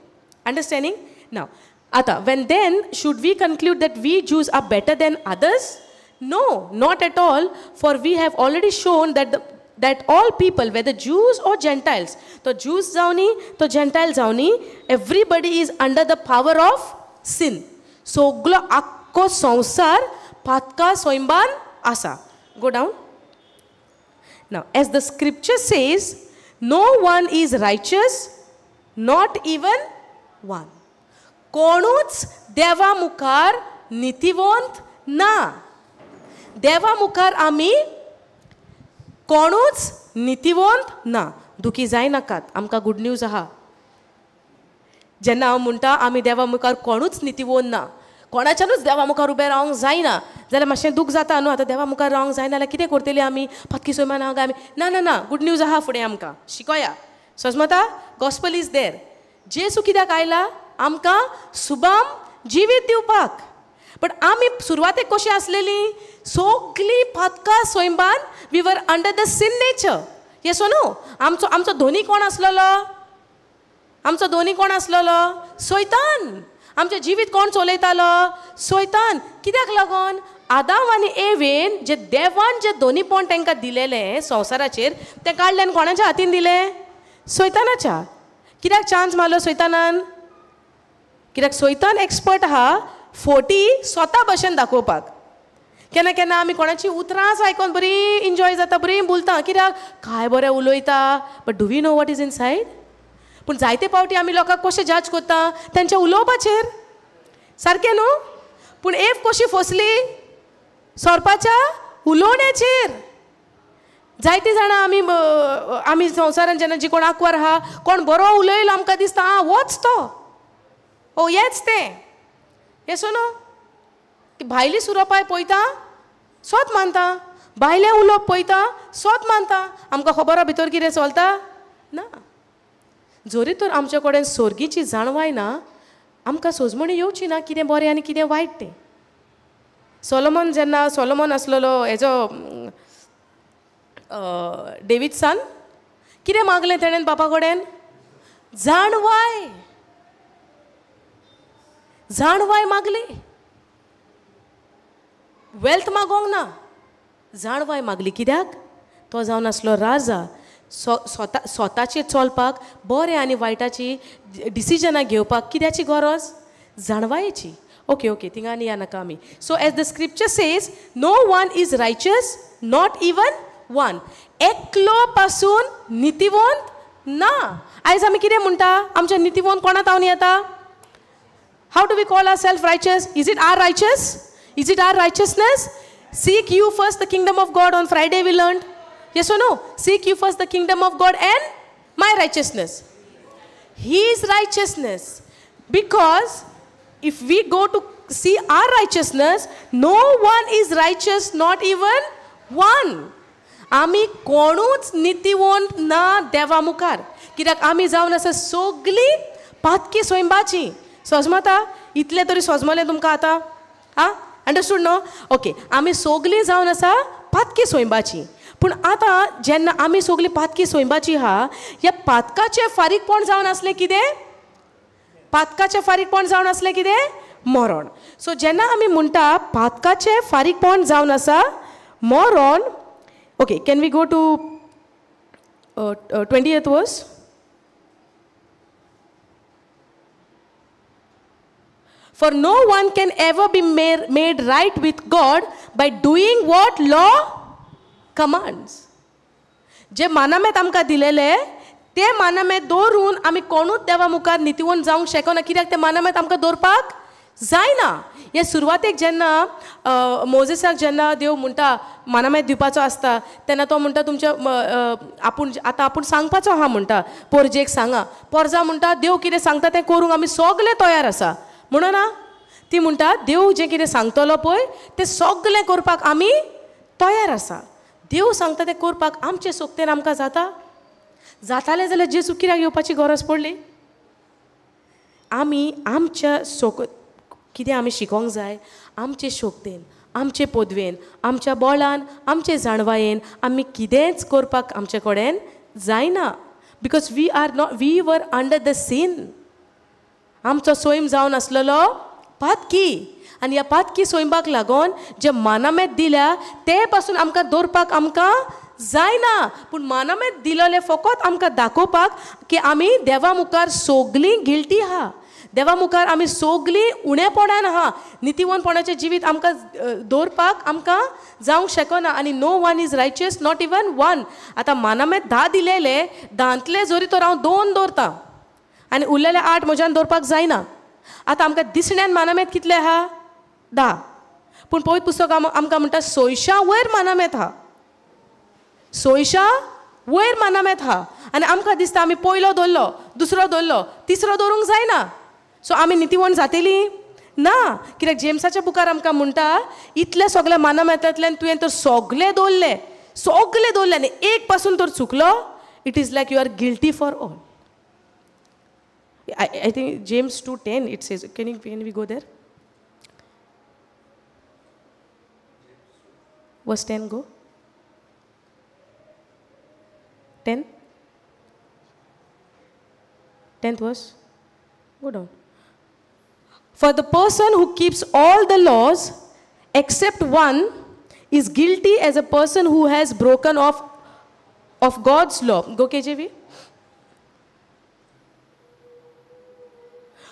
understanding. Now आतां when then should we conclude that we Jews are better than others? No, not at all, for we have already shown that that all people, whether Jews or Gentiles, तो Jews जावनी तो Gentile जावनी, everybody is under the power of sin. सगलो आख्खो संवसार पातका सोयंबान आसा. Go down. Now, as the scripture says, no one is righteous, not even one. कोणूच देवा मुखार नितीवंत ना. देवा मुखार आमी कोणूच नितीवंत ना. दुखी जायनाकात, आमकां गुड न्यूज आहा. जेन्ना हांव म्हणटा आमी देवा मुखार कोणूच नितीवंत ना, कोणाच्यानूच देवा मुखार उबें रावंक जायना जाल्यार मातशें दूख जाता न्हू. आतां देवा मुखार रावंक जायना जाल्यार कितें करतली आमी, पातकी सोयमान आहा काय आमी? ना ना ना, गुड न्यूज आहा फुडें आमकां शिकोया. सजमता, गॉस्पल is there. जेजू कित्याक आयला? आमकां सुबाम जिवीत दिवपाक. बट आमी सुरवातेक कशी आसलेली? सगळीं पातकां सोयंबान, we were under the sin nature. Yes or no? आमचो आमचो धोनी कोण आसलेलो? आमचो धोनी कोण आसलेलो? सैतान. आमचें जिवीत कोण चलयतालो? सैतान. कित्याक लागून? आदाम आनी एवेन जे देवान जे दोनीपण तांकां दिलेलें संवसाराचेर तें काडलें कोणाच्या हातीन दिलें? सैतानाच्या. कित्याक चान्स मारलो सैतानान? कित्याक सैतान एक्सपर्ट आहा फोटी स्वता भशेन दाखोवपाक. केन्ना केन्ना आमी कोणाची उतरांच आयकोन बरी इंजॉय जाता, बरी बोलता, कित्याक काय बरें उलयता, but do we know what is inside? पूण जायते फावटी आमी लोकांक कशें जज करता? तेंच्या उलोवपाचेर. सारकें न्हू? पूण एफ कशी फसली? सोरपाच्या उलोवण्याचेर. जायते जाणां आमी आमी संवसारान जेन्ना जी कोण आंकवार आहा, कोण बरो उलयलो आमकां दिसता आं होच तो, ओ हेच तें. येस न्हू? की भायली सुरोपाय पळयता स्वत मानता, भायलें उलोवप पळयता स्वत मानता, आमकां खबर आहा भितर कितें चलता ना. जरी तर आमचे कडेन सोर्गीची जाणवाय ना, आमकां सोजमणी येवची ना कितें बरें आनी कितें वायट तें. सोलोमन जेन्ना सोलोमन आसलेलो हेजो डेवीड सन, कितें मागलें तेणेन बापा कडेन? जाणवाय. जाणवाय मागली, वेल्थ मागोंक ना, जाणवाय मागली. कित्याक? तो जावन आसलो राजा, स्वता स्वताचेर चलपाक बरें आनी वायटाची डिसिजनां घेवपाक कित्याची गरज? जाणवायेची. ओके ओके, थिंगा आनी या नाका आमी. So as the scripture says, no one is righteous, not even one. एकलो पासून नितीवंत ना. आयज आमी कितें म्हणटा? आमचें नितीवंत कोणा तावन येता? How do we call ourselves righteous? Is it our righteous? Is it our righteousness? Seek you first the kingdom of God. On Friday we learned. Yes or no? Seek you first the kingdom of God and my righteousness. His righteousness. Because if we go to see our righteousness, no one is righteous, not even one. आमी कोणूच नितीवंत ना देवा मुखार. कित्याक आमी जावन आसा सगळीं पातकी सोयंबाची. सोजमता? इतलें तरी सोजमलें तुमकां आतां? आं, अंडरस्टूड न्हू? ओके, आमी सगळीं जावन आसा पातकी सोयंबाची. पूण आतां जेन्ना आमी सगळीं पातकी सोयंबाची आहा, ह्या पातकाचें फारीकपण जावन आसलें कितें? पातकाचें फारीकपण जावन आसलें कितें? मरण. सो जेन्ना आमी म्हणटा पातकाचें फारीकपण जावन आसा मरण, okay, can we go to 20th verse? For no one can ever be made right with God by doing what law commands. जे मानामेत आमकां दिलेले ते मानामेत दवरून आमी कोणूच देवा मुखार नितीवंत जावंक शकना. कित्याक ते मानामेत आमकां दवरपाक जायना. हे सुरवातेक जेन्ना मोजेसाक जेन्ना देव म्हणटा मानामेत दिवपाचो आसता तेन्ना तो म्हणटा तुमच्या आपूण आतां आपूण सांगपाचो आहा म्हणटा पोरजेक सांगा. पोरजा म्हणटा देव कितें सांगता तें करूंक आमी सगलें तयार आसा म्हणून ना. ती म्हणटा देव जें कितें सांगतलो पळय तें सगलें करपाक आमी तयार आसा. देव सांगता तें करपाक आमचे सोगतेन आमकां जाता? जातालें जाल्यार जेजू कित्याक येवपाची गरज पडली? आमी आमच्या सोक कितें आमी शिकोंक जाय, आमचे शक्तेन, आमचे पदवेन, आमच्या बोळान, आमचे जाणवायेन आमी कितेंच करपाक आमचे कडेन जायना. Because we are not, we were under the sin. आमचो स्वयं जावन आसलेलो पातकी, आनी ह्या पातकी स्वयंबाक लागून जे मानामेत दिल्या ते पासून आमकां दवरपाक आमकां जायना. पूण मानामेत दिलेलें फकत आमकां दाखोवपाक की आमी देवा मुखार सगलीं गिल्टी आहा, देवा मुखार आमी सगलीं उणेपणान आहा, नितीवंतपणाचें जिवीत आमकां दवरपाक आमकां जावंक शकना. आनी no one is righteous, not even one. आतां मानामेत 10 दिलेले, 10तले जरी तर हांव 2 दवरतां आनी उरलेले 8 म्हज्यान दवरपाक जायना. आतां आमकां दिसण्यान मानामेत कितले आहा? 10. पूण पवित्र पुस्तक आमकां म्हणटा 600 वयर मानामेत आहा, 600 वयर मानामेत आहा. आनी आमकां दिसता आमी पयलो दवरलो, दुसरो दवरलो, तिसरो दवरूंक जायना. सो आमी नितीवंत जातली ना. कित्याक जेम्साच्या बुकार आमकां म्हणटा इतले सगळे मानामेतांतल्यान तुवें तर सगळे दवरले, सगळे दवरले आनी एक पासून तर चुकलो, it is like you are guilty for all. I think James 2:10 it says. Can we go there? Verse 10 go. 10? 10th verse. Go down. For the person who keeps all the laws except one is guilty as a person who has broken off of God's law. Go KJV.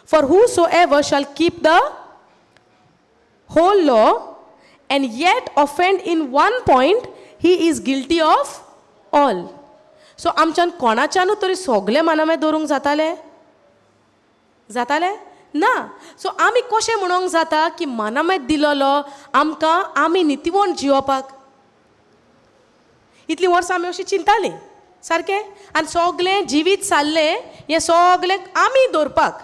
For whosoever shall keep the whole law and yet offend in one point, he is guilty of all. So आमच्यान कोणाच्यानू तरी सगळे मानामे दवरूंक जाताले? जाताले ना. सो आमी कशें म्हणूंक जाता की मानामेत दिलेलो आमकां आमी नितीवंत जिवपाक? इतलीं वर्सां आमी अशीं चिंतालीं सारकें, आनी सगळें जिवीत सारलें हें सगळें आमी दवरपाक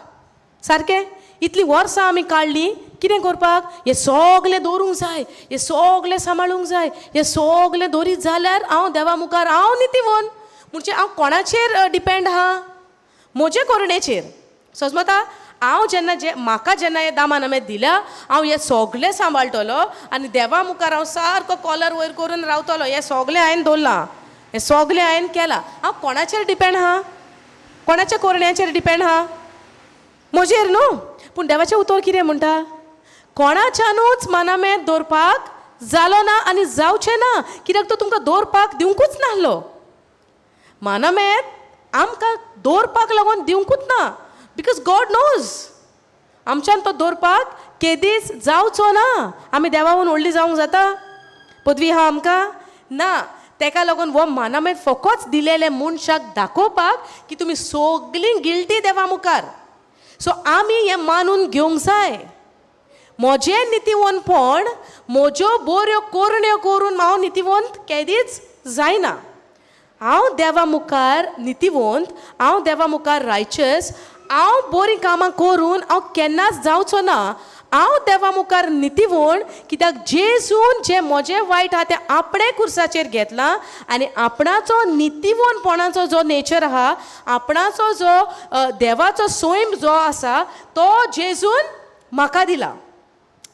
सारकें. इतलीं वर्सां आमी काडलीं कितें करपाक? हें सगळें दवरूंक जाय, हें सगळें सांबाळूंक जाय, हें सगळें दवरीत जाल्यार हांव देवा मुखार हांव नितीवंत. म्हणजे हांव कोणाचेर डिपेंड आहा? म्हजे करणेचेर. समजता? हांव जेन्ना जे म्हाका जेन्ना हे दामान हांवें दिल्या हांव हें सगळें सांबाळटलो आनी देवा मुखार हांव सारको कॉलर वयर करून रावतलो. हें सगळें हांवें दवरलां, हें सगळें हांवें केलां. हांव कोणाचेर डिपेंड आहा? कोणाच्या करण्याचेर डिपेंड आहा? म्हजेर न्हू. पूण देवाचें उतर कितें म्हणटा? कोणाच्यानूच मानामेत दवरपाक जालो ना आनी जावचें ना. कित्याक तो तुमकां दवरपाक दिवंकूच नासलो. मानामेत आमकां दवरपाक लागून दिवंकूच ना. Because God knows आमच्यान तो दवरपाक केदीच जावचो ना. आमी देवाहून व्हडली जावंक जाता? पदवी आहा आमकां ना. तेका लागून हो मानामेत फकत दिलेलें मनशाक दाखोवपाक की तुमी सगळीं गिल्टी देवा मुखार. सो आमी हें मानून घेवंक जाय. म्हजें नितीवंतपण म्हज्यो बऱ्यो करण्यो करून हांव नितीवंत केदीच जायना. हांव देवा मुखार नितीवंत, हांव देवा मुखार रायचस, हांव बरीं कामां करून हांव केन्नाच जावचो ना. हांव देवा मुखार नितीवंत कित्याक जेजून जें म्हजें वायट आहा तें आपणें कुर्साचेर घेतलां आनी आपणाचो नितीवंतपणाचो जो नेचर आहा, आपणाचो जो देवाचो स्वयं जो आसा तो जेजून म्हाका दिला.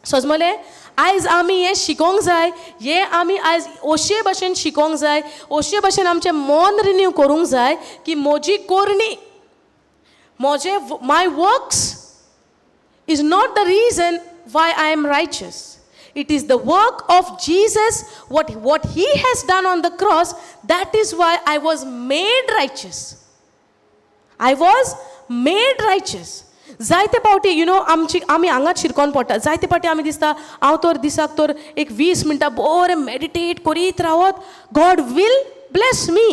समजलें? आयज आमी हें शिकोंक जाय. हें आमी आयज अशे भशेन शिकोंक जाय, अशे भशेन आमचें मन रिन्यू करूंक जाय की म्हजी करणी, म्हजे my works is not the reason why I am righteous. It is the work of Jesus, what he has done on the cross, that is why I was made righteous. I was made righteous. जायते पावटी you know आमची आमी हांगाच शिरकोन पडटा. जायते पावटी आमी दिसता हांव तर दिसाक तर एक 20 मिनटां बरें मेडिटेट करीत रावत, God will bless me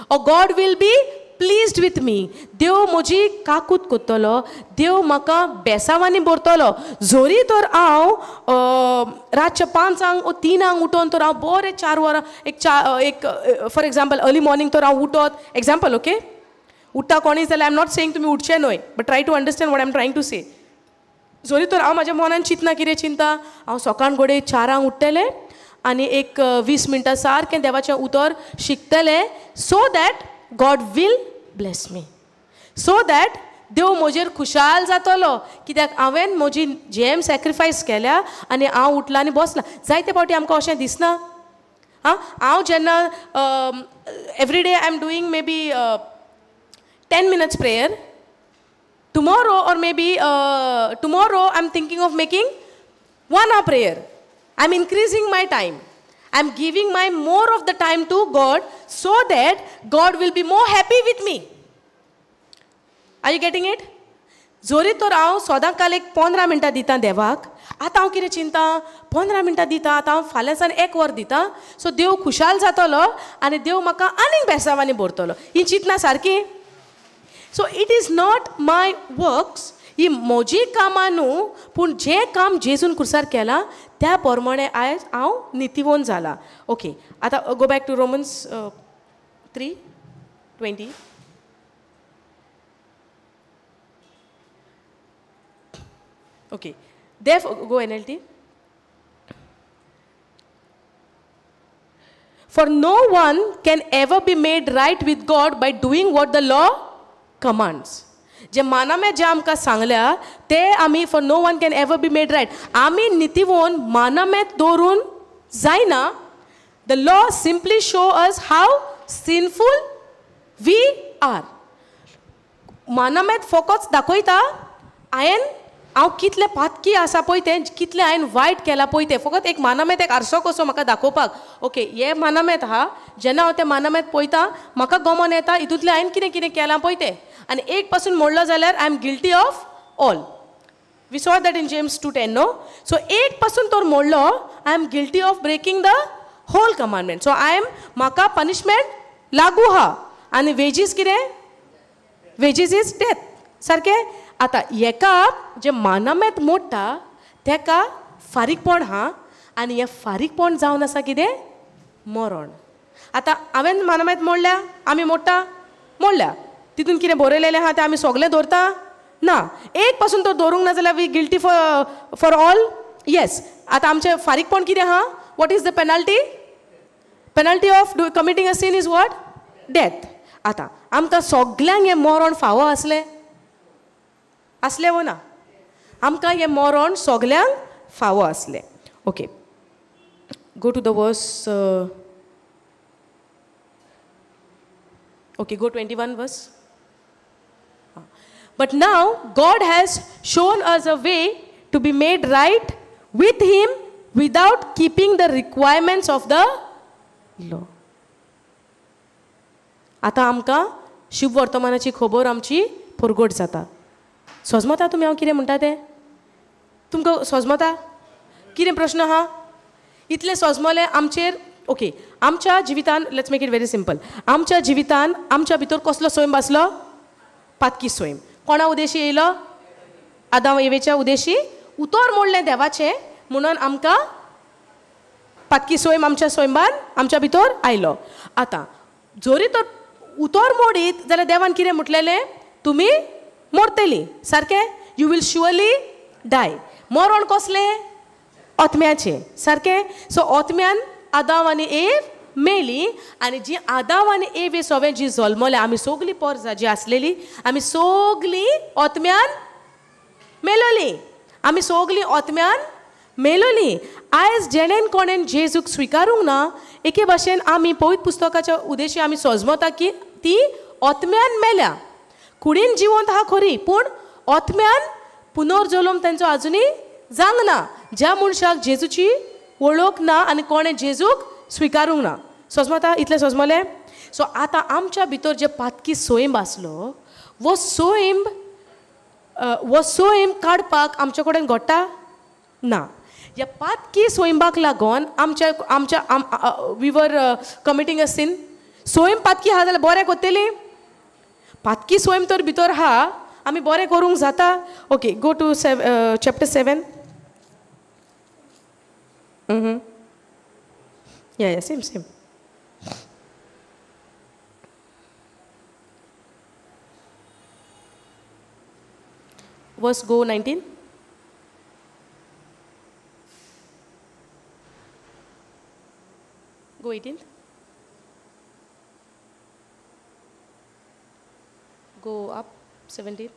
or God will be pleased with me. देव म्हजी काकूत कोत्तलो, देव म्हाका बेसावांनी भरतलो. जोरी तर हांव रातच्या 5 ओ 3 उठोन तर हांव बरें 4 वरां एक फॉर एग्जाम्पल अर्ली मॉर्निंग तर हांव उठत, एग्जाम्पल ओके, उठ्ठा कोणीय जाल्यार I am not saying तुमी उठचें न्हय, but try to understand what I am trying to say. जोरी तर हांव म्हाज्या मनान चिंतना कितें चिंता, हांव सकाळ घडये 4 उठ्ठलें आनी एक 20 मिनटां सारकें देवाचें उतर शिकतलें, so that God will bless me, so that देव म्हजेर खुशाल जातलो, कित्याक हांवें म्हजी जेम सॅक्रिफायस केल्या आनी हांव उठलां आनी बसलां. जायते फावटी आमकां अशें दिसना. आं, हांव जेन्ना every day I am doing maybe 10 minutes prayer, tomorrow or maybe tomorrow I am thinking of making 1 hour prayer. I am increasing my time. I am giving my more of the time to God so that God will be more happy with me. Are you getting it? जोरी तर हांव सदां काल एक 15 मिनटां दितां देवाक, आतां हांव कितें चिंता, 15 मिनटां दितां, आतां हांव फाल्यांसान 1 वर दितां, सो देव खुशाल जातलो आनी देव म्हाका आनीक बेसावांनी भरतलो. ही चिंतना सारकी. So it is not my works, ही म्हजी कामां न्हू, पूण जें काम जेजून कुर्सार केलां त्या प्रमाणे आयज हांव नितीवोन जाला. ओके, आतां go back to Romans 3:20. Okay, therefore go NLT. For no one can ever be made right with God by doing what the law commands. जे मानामे जे आमकां सांगल्या ते आमी, for no one can ever be made right, आमी नितीवोन मानामेत दवरून जायना. The law simply show us how sinful we are. मानामेत फोकस दाखयता हांवें हांव कितलें पातकी आसा पळय तें, कितलें हांवें वायट केलां पळय तें. फकत एक मानामेत एक आरसो कसो म्हाका दाखोवपाक, ओके हे मानामेत आहा, जेन्ना हांव तें मानामेत पळयता म्हाका गमन येता हितूंतलें हांवें कितें कितें केलां पळय तें, आनी एक पासून मोडलो जाल्यार I am guilty of all. We saw that in James 2:10, no? So एक पासून तर मोडलो, I am guilty of breaking the whole commandment. So I am, म्हाका पनिशमेंट लागू आहा. आनी वेजीस कितें, वेजीस is death. सारकें. आतां हेका जें मानामेत मोडटा तेका फारीकपण आहा, आनी हें फारीकपण जावन आसा कितें, मरण. आतां हांवें मानामेत मोडल्या, आमी मोडटा, मोडल्या, तितून कितें बरयलेलें आहा तें आमी सगळें दवरता ना. एक पासून तर दवरूंक ना जाल्यार we guilty for all. Yes. आतां आमचें फारीकपण कितें आहा, what is the penalty? Penalty of committing a sin is what? Death. आतां आमकां सगल्यांक हें मरण फावो आसलें, आसलें वो ना? आमकां हें मरण सगल्यांक फावो आसलें. Okay, go to the verse, okay, go 21 verse. But now God has shown us a way to be made right with him without keeping the requirements of the law. आतां आमकां शुभ वर्तमानाची खबर आमची परगट जाता. सोजमता तुमी हांव कितें म्हणटा तें? तुमकां सोजमता कितें प्रश्न आहा? इतलें सोजमलें आमचेर. ओके, आमच्या जिवितान, let's make it very simple, आमच्या जिवितान आमच्या भितर कसलो स्वयं आसलो? पातकी स्वयं. कोणा उदेशी येयलो? आदाम एवेच्या उदेशी. उतर मोडलें देवाचें म्हणून आमकां पातकी स्वयं आमच्या स्वयंबान आमच्या भितर आयलो. आतां जरी तर उतर मोडीत जाल्यार देवान कितें म्हटलेलें, तुमी मोडतली, सारकें, you will surely डाय. मरण कसलें? आत्म्याचें, सारकें. सो आत्म्यान आदाम आनी एव मेली, आनी जी आदाम आनी एव हे सगळें जी जल्मले, आमी सगळीं पोरसां जी आसलेली, आमी सगळीं आत्म्यान मेलोली, आमी सगळीं आत्म्यान मेलोली. आयज जेणेन कोणेन जेजूक स्विकारूंक ना, एके भाशेन आमी पवित्र पुस्तकाच्या उदेशी आमी सोजमता की ती आत्म्यान मेल्या. कुडीन जिवंत आहा खरी, पूण आत्म्यान पुनर्जल्म तेंचो आजुनूय जावंक ना. ज्या मनशाक जेजूची वळख ना आनी कोणें जेजूक स्विकारूंक ना. सोजमता? इतलें सोजमलें? सो आतां आमच्या भितर जे पातकी सोयंब आसलो, वो सोयंब काडपाक आमचे कडेन घडटा ना. ह्या पातकी सोयंबाक लागून आमच्या आमच्या we were committing a sin. सोयंब पातकी आहा जाल्यार बरें कोत्तली? पातकी स्वयं तर भितर आहा, आमी बरें करूंक जाता. Okay, go to chapter 7. Yeah yeah same same. Verse go 19. Go 18. Go up 17.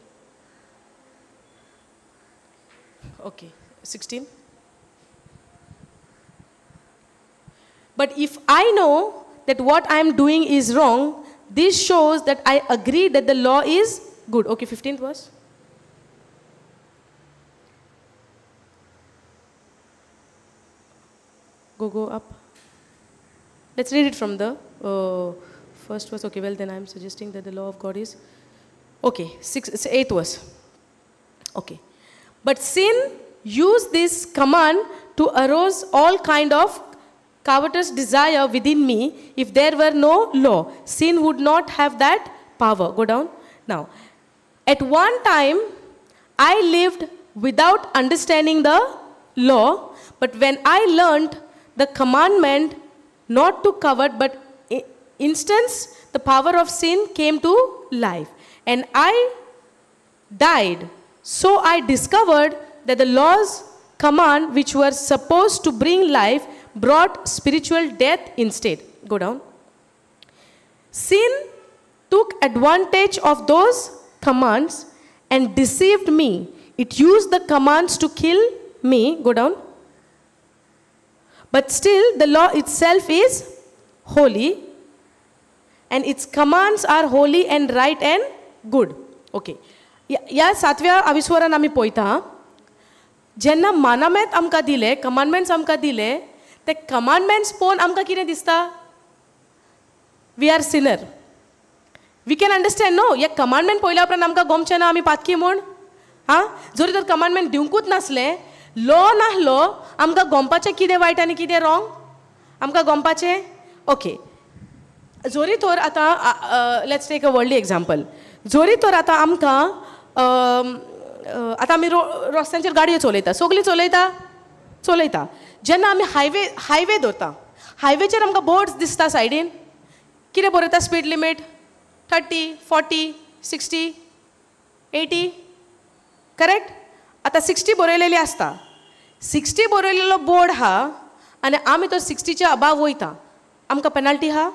Okay, 16. But if I know that what I am doing is wrong, this shows that I agree that the law is good. Okay, 15th verse. Go up. Let's read it from the first verse. Okay, well then I am suggesting that the law of God is... Okay, 8th verse. Okay. But sin used this command to arouse all kind of covetous desire within me. If there were no law, sin would not have that power. Go down. Now, at one time, I lived without understanding the law, but when I learned the commandment not to covet, but instance, the power of sin came to life, and I died. So I discovered that the law's command, which were supposed to bring life, brought spiritual death instead. Go down. Sin took advantage of those commands and deceived me. It used the commands to kill me. Go down. But still, the law itself is holy, and its commands are holy and right and good. Okay. ह्या सातव्या आविस्वरान आमी पळयता, जेन्ना मानामेत आमकां दिले, कमांडमेंट्स आमकां दिले, ते कमांडमेंट्स पळोवन आमकां कितें दिसता? We are sinner. We can understand no. हे कमांडमेंट पळयल्या उपरांत आमकां गोमचें ना आमी पातकी म्हूण. आं, जरी तर कमांडमेंट दिवंकूच नासलें, लॉ नासलो, आमकां गोमपाचें कितें वायट आनी कितें रॉंग आमकां गोमपाचें. ओके, जोरी तर आतां let's take a worldly example. जोरी तर आतां आमकां आतां आमी रस्त्यांचेर गाडयो चलयता, सगळीं चलयता चलयता. जेन्ना आमी हायवे दवरता, हायवेचेर आमकां बोर्ड्स दिसता सायडीन, कितें बरयता? Speed limit 30, 40, 60, 80, correct? आतां 60 बरयलेली आसता, 60 बरयलेलो बोर्ड आहा आनी आमी तो 60च्या अबाव वयता, आमकां पेनल्टी आहा?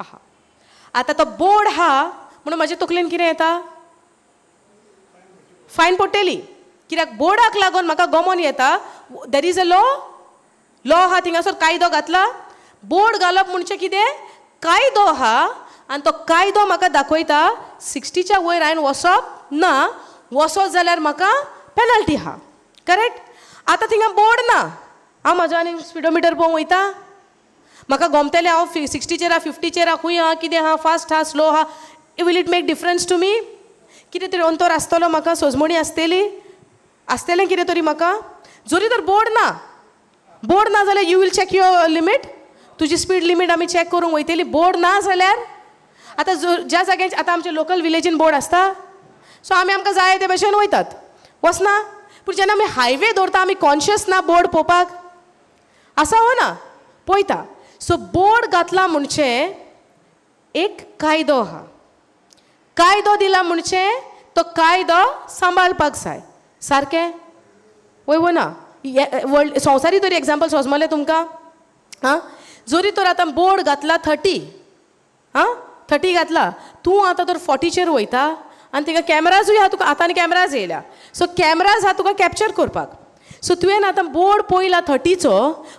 आहा. आतां तो बोर्ड आहा म्हणून म्हाजे तकलेन कितें येता? फायन पडटली. कित्याक बोर्डाक लागून म्हाका गमोन येता there is a law. Law आहा थिंगासर, कायदो घातला. बोर्ड घालप म्हणजे कितें? कायदो आहा आनी तो कायदो म्हाका दाखयता 60च्या वयर हांवें वसप ना, वसत जाल्यार म्हाका पेनल्टी आहा, करेक्ट? आतां थिंगा बोर्ड ना, हांव म्हाजो आनी स्पिडोमिटर पळोवंक वयता, म्हाका गोमतलें हांव 60चेर आहा, 50चेर आहा, खूंय आहा, कितें आहा, फास्ट आहा, स्लो आहा. Will it make difference to me? कितें तरी अंतर आसतलो म्हाका, सोजमणी आसतली, आसतलें कितें तरी म्हाका. जरी तर बोर्ड ना, बोर्ड ना जाल्यार you will check your limit, तुजी स्पीड लिमीट आमी चॅक करूंक वयतली. बोर्ड ना जाल्यार आतां ज्या जाग्यार आतां आमच्या लोकल विलेजीन बोर्ड आसता, सो आमी आमकां जाय ते भशेन वयतात, वचना. पूण जेन्ना आमी हायवे दवरता आमी कॉन्शियस ना बोर्ड पळोवपाक, आसा हो ना, पळयता. सो बोर्ड घातला म्हणजे एक कायदो आहा, कायदो दिला म्हणजे तो कायदो सांबाळपाक जाय. सारकें वय वो ना? वर्ल्ड संवसारी तरी एग्जाम्पल सोजमलें तुमकां. आं, जरी तर आतां बोर्ड घातला 30, आं 30 घातला, तूं आतां तर 40चेर वयता आनी थिंगा कॅमराजूय आहा तुका, आतां आनी कॅमराज येयल्या, सो कॅमराज आहा तुका कॅप्चर करपाक. सो तुवें आतां बोर्ड पळयला 30चो,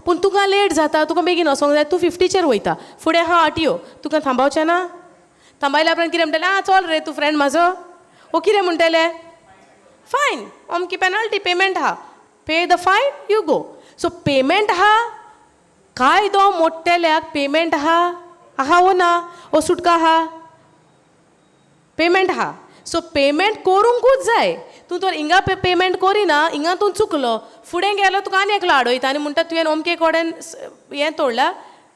पूण तुका लेट जाता, तुका बेगीन वचोंक जाय, तूं 50चेर वयता, फुडें आहा आरटीओ, तुका थांबावचें ना? थांबायल्या उपरांत कितें म्हणटलें? आं चल रे तूं फ्रेंड म्हाजो, ओ कितें म्हणटलें? फायन, अमकी पेनल्टी पेमेंट आहा, pay the fine you go. So payment आहा, कायदो मोडटेल्याक पेमेंट आहा, आहा वो ना? ओ सुटका आहा, पेमेंट आहा. सो पेमेंट करूंकूच जाय. तूं तर हिंगा पेमेंट करिना, हिंगा तूं चुकलो, फुडें गेलो तुका आनी एकलो आडयता आनी म्हणटा तुवें अमके कडेन हें तोडला,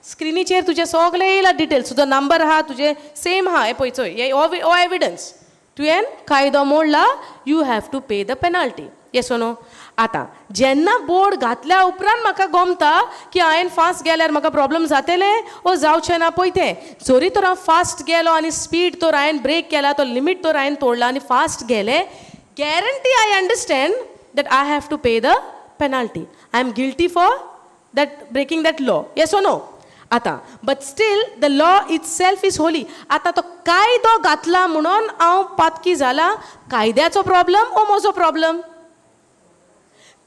स्क्रिनीचेर तुजें सगळें येयला डिटेल्स, तुजो नंबर आहा, तुजें सेम आहा, हें पळय चोय, हो एविडन्स, तुवें कायदो मोडला, you have to pay the penalty. Yes or no? आतां जेन्ना बोर्ड घातल्या उपरांत म्हाका गोमता की हांवें फास्ट गेल्यार म्हाका प्रॉब्लम जातले ओ जावचें ना पळय तें. जरी तर हांव फास्ट गेलो आनी स्पीड तर हांवें ब्रेक केला, तो लिमीट तर हांवें तोडला आनी फास्ट गेले, guarantee I understand that I have to pay the penalty. I am guilty for that breaking that law. Yes or no? आतां but still the law itself is holy. आतां तो कायदो घातला म्हणून हांव पातकी जाला, कायद्याचो प्रॉब्लम ओ म्हजो प्रॉब्लम?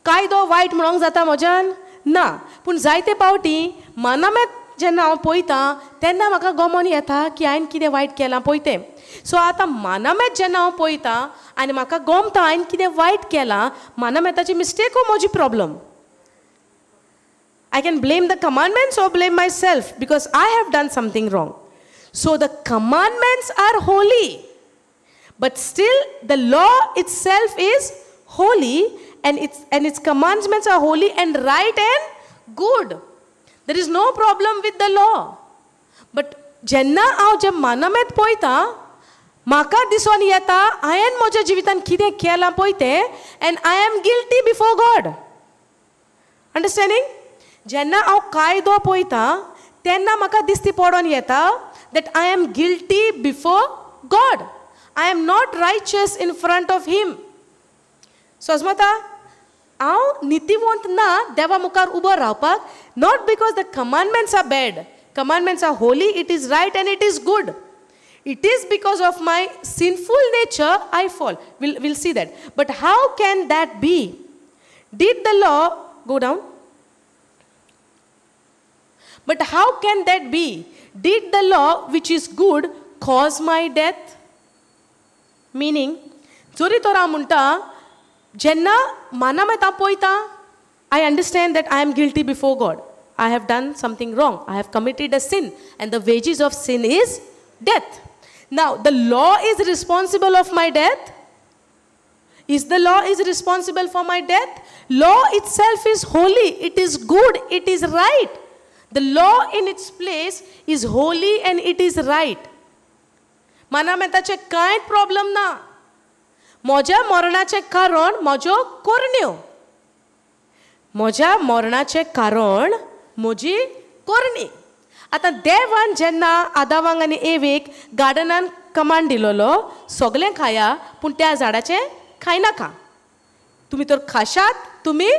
कायदो वायट म्हणूंक जाता म्हज्यान ना, पूण जायते पावटी मानामेत जेन्ना हांव पळयता तेन्ना म्हाका गमोन येता की हांवें कितें वायट केलां पळय तें. सो आतां मानामेत जेन्ना हांव पळयता आनी म्हाका गमता हांवें कितें वायट केलां, मानामेताची मिस्टेक हो म्हजी problem. I can blame the commandments or blame myself because I have done something wrong. So the commandments are holy, but still the law itself is holy and its commandments are holy and right and good. There is no problem with the law. But जेन्ना हांव जे मानामेत पळयता म्हाका दिसून येता हांवें म्हज्या जिवितान कितें केलां पळय तें, and I am guilty before God. Understanding? जेन्ना हांव कायदो पळयता तेन्ना म्हाका दिसती पडोन येता that I am guilty before God. I am not righteous in front of him. सजमता हांव नितीवंत ना देवा मुखार उबो रावपाक, not because the commandments are bad. Commandments are holy, it is right and it is good. It is because of my sinful nature I fall. We'll see that. But how can that be? Did the law go down? But how can that be? Did the law, which is good, cause my death? Meaning, जरी तर हांव म्हणटा जेन्ना मानामेत हांव पळयता, I understand that I am guilty before God. I have done something wrong. I have committed a sin, and the wages of sin is death. Now, the law is responsible of my death? Is the law is responsible for my death? Law itself is holy. It is good. It is right. The law in its place is holy and it is right. मानामेताचें कांयच प्रॉब्लम ना. म्हज्या मरणाचें कारण म्हज्यो करण्यो, म्हज्या मरणाचें कारण म्हजी करणी. आतां देवान जेन्ना आदावांक आनी एवेक गार्डनान कमांड दिलोलो सगळें खाया पूण त्या झाडाचें खायनाका, तुमी तर खाशात तुमी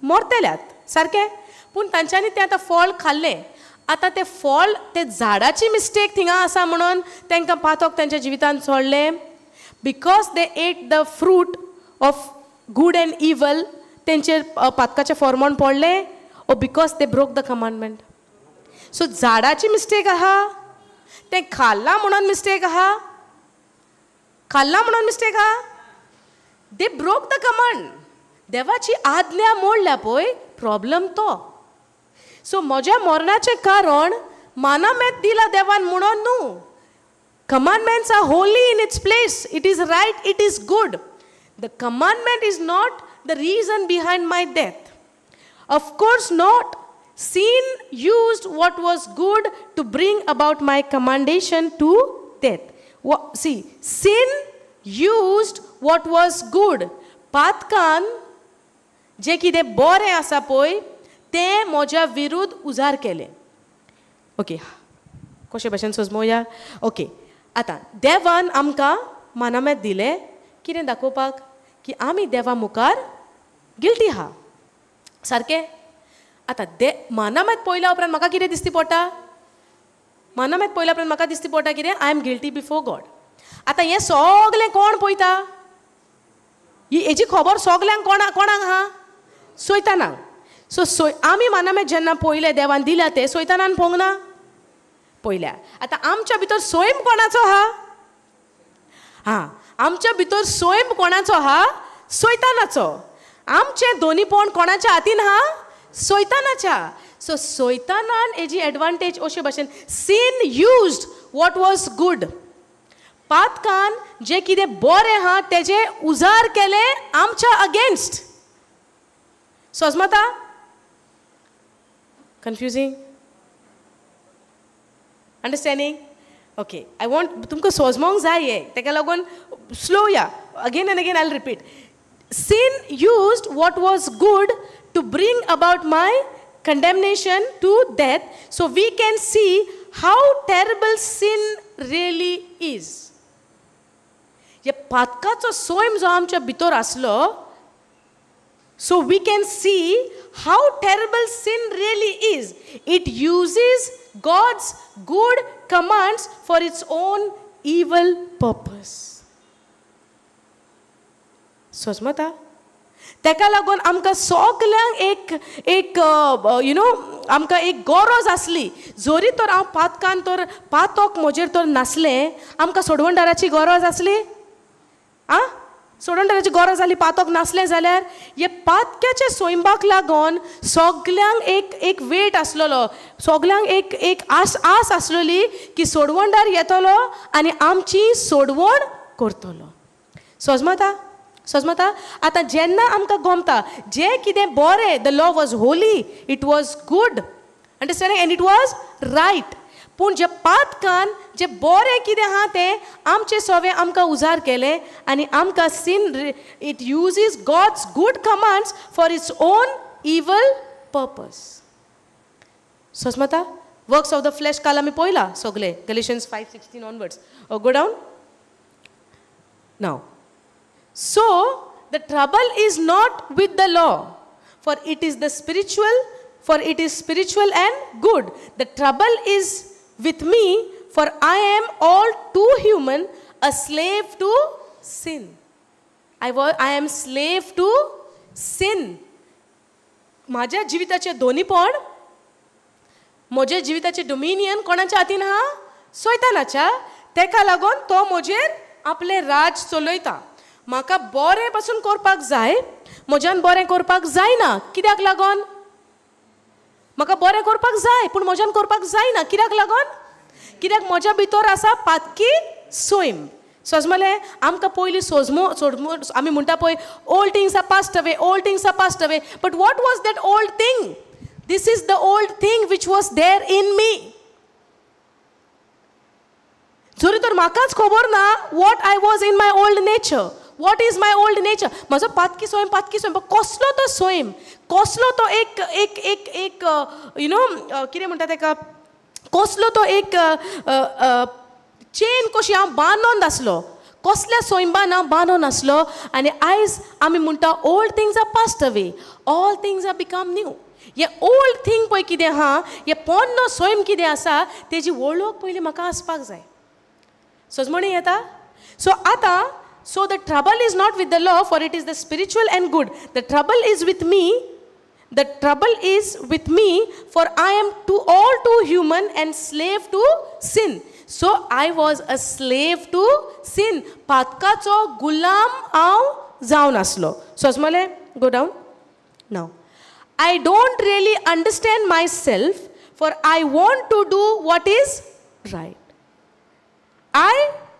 मरतल्यात सारकें. पूण तांच्यांनी तें आतां फळ खाल्लें. आतां तें फळ ते झाडाची मिस्टेक थिंगा आसा म्हणून तांकां पातक तांच्या जिवितान सोडलें. Because they ate the fruit of good and evil तेंचेर पातकाचें फॉर्मोन पडलें, or because they broke the commandment. So झाडाची मिस्टेक आहा, तें खाल्लां म्हणून मिस्टेक आहा, खाल्लां म्हणून मिस्टेक आहा. They broke the command. देवाची आज्ञा मोडल्या पळय, प्रॉब्लम तो. सो म्हज्या मरणाचें कारण मानामेत दिला देवान म्हणून न्हू. Commandments are holy in its place. It is right, it is good. The commandment is not the reason behind my death. Of course not. Sin used what was good to bring about my commendation to death. See, sin used what was good. पातकान जें कितें बरें आसा पळय तें म्हज्या विरुद्ध उजार केलें. ओके, कशे भाशेन सजमोया? ओके, आतां देवान आमकां मानामेत दिलें कितें दाखोवपाक की आमी देवा मुखार गिल्टी आहा सारकें. आतां दे मानामेत पळयल्या उपरांत म्हाका कितें दिसती पडटा? मानामेत पळयल्या उपरांत म्हाका दिसती पडटा कितें? I am guilty before God. आतां हें सगळें कोण पळयता? ही हेजी खबर सगल्यांक कोणाक आहा? सोयतानाक. सो सोय आमी मानामेत जेन्ना पळयलें देवान दिल्या तें सोयतानान पळोवंक ना, पळयल्या. आतां आमच्या भितर स्वयं कोणाचो आहा? हां, आमच्या भितर स्वयं कोणाचो आहा? सोयतानाचो. आमचें दोनीपण कोणाच्या हातीन आहा? सोयतानाच्या. सो सोयतानान हेजी एडवांटेज अशे भाशेन sin used what was good. पातकान जें कितें बरें आहा तेजें उजार केलें आमच्या against. सजमता? कन्फ्युजींग? Understanding? Okay, I want तुमकां सोजमोंक जाय हें, तेका लागून स्लो या, again and again I repeat. Sin used what was good to bring about my condemnation to death, so we can see how terrible sin really is. हे पातकाचो सोयम जो आमच्या भितर आसलो, so we can see how terrible sin really is. It uses God's good commands for its own evil purpose. सोजमता? तेका लागून आमकां सगल्यांक एक एक you know आमकां एक गरज आसली. जरी तर हांव पातकान तर पातक म्हजेर तर नासलें, आमकां सोडवणदाराची गरज आसली. आं, सोडवणदाराची गरज आसली पातक नासलें जाल्यार. हे पातक्याच्या सोयंबाक लागून सगल्यांक एक एक वेट आसलेलो, सगल्यांक एक एक आस आस आसलेली की सोडवणदार येतलो आनी आमची सोडवण करतलो. सोजमता? सोजमता? आतां जेन्ना आमकां गोमता जें कितें बरें, the law was holy, it was good, understanding, and it was right. पूण जे पातकान जे बरें कितें आहा तें आमचें सवें आमकां उजार केलें आनी आमकां sin, it uses God's good commands for its own evil purpose. सोजमता? Works of the flash काल आमी पळयला सगळे, Galatians 5:16 onwards. Go down now. So the trouble is not with the law, for it is the spiritual, for it is spiritual and good. The trouble is with me, for I am all too human, a slave to sin. I am slave to sin. माझ्या जिविताचे दोन्हीपण, म्हज्या जिविताचे डोमिनियन कोणाच्या हातीन आहा? सैतानाच्या. तेका लागून तो म्हजेर आपलें राज चलयता. म्हाका बरें पासून करपाक जाय, म्हज्यान बरें करपाक जायना. कित्याक लागून? म्हाका बरें करपाक जाय पूण म्हज्यान करपाक जायना. कित्याक लागून? कित्याक म्हज्या भितर आसा पातकी सोयम. सोजमलें? आमकां पयलीं सोजमो सोडमो आमी म्हणटा पळय, old things are passed away, old things are passed away. But what was that old thing? This is the old thing which was there in me. जरी तर म्हाकाच खबर ना what I was in my old nature. What is my old nature? म्हजो पातकी सोयम, पातकी सोयम, कसलो तो सोयम, कसलो तो एक एक एक एक you know कितें म्हणटा तेका, कसलो तो एक चेन कशी हांव बांदून आसलो, कसल्या सोयंबान हांव बांदून आसलो. आनी आयज आमी म्हणटा old things are passed away, all things are become new. हे ओल्ड थींग पळय कितें आहा, हे पोन्नो सोयम कितें आसा तेजी वळख पयलीं म्हाका आसपाक जाय. सजमणी येता? सो आतां, so the trouble is not with the law, for it is the spiritual and good. The trouble is with me, the trouble is with me, for I am too all too human and slave to sin. So I was a slave to sin. पातकाचो गुलाम हांव जावन आसलो. सोजमलें? Go down now. I don't really understand myself, for I want to do what is right. I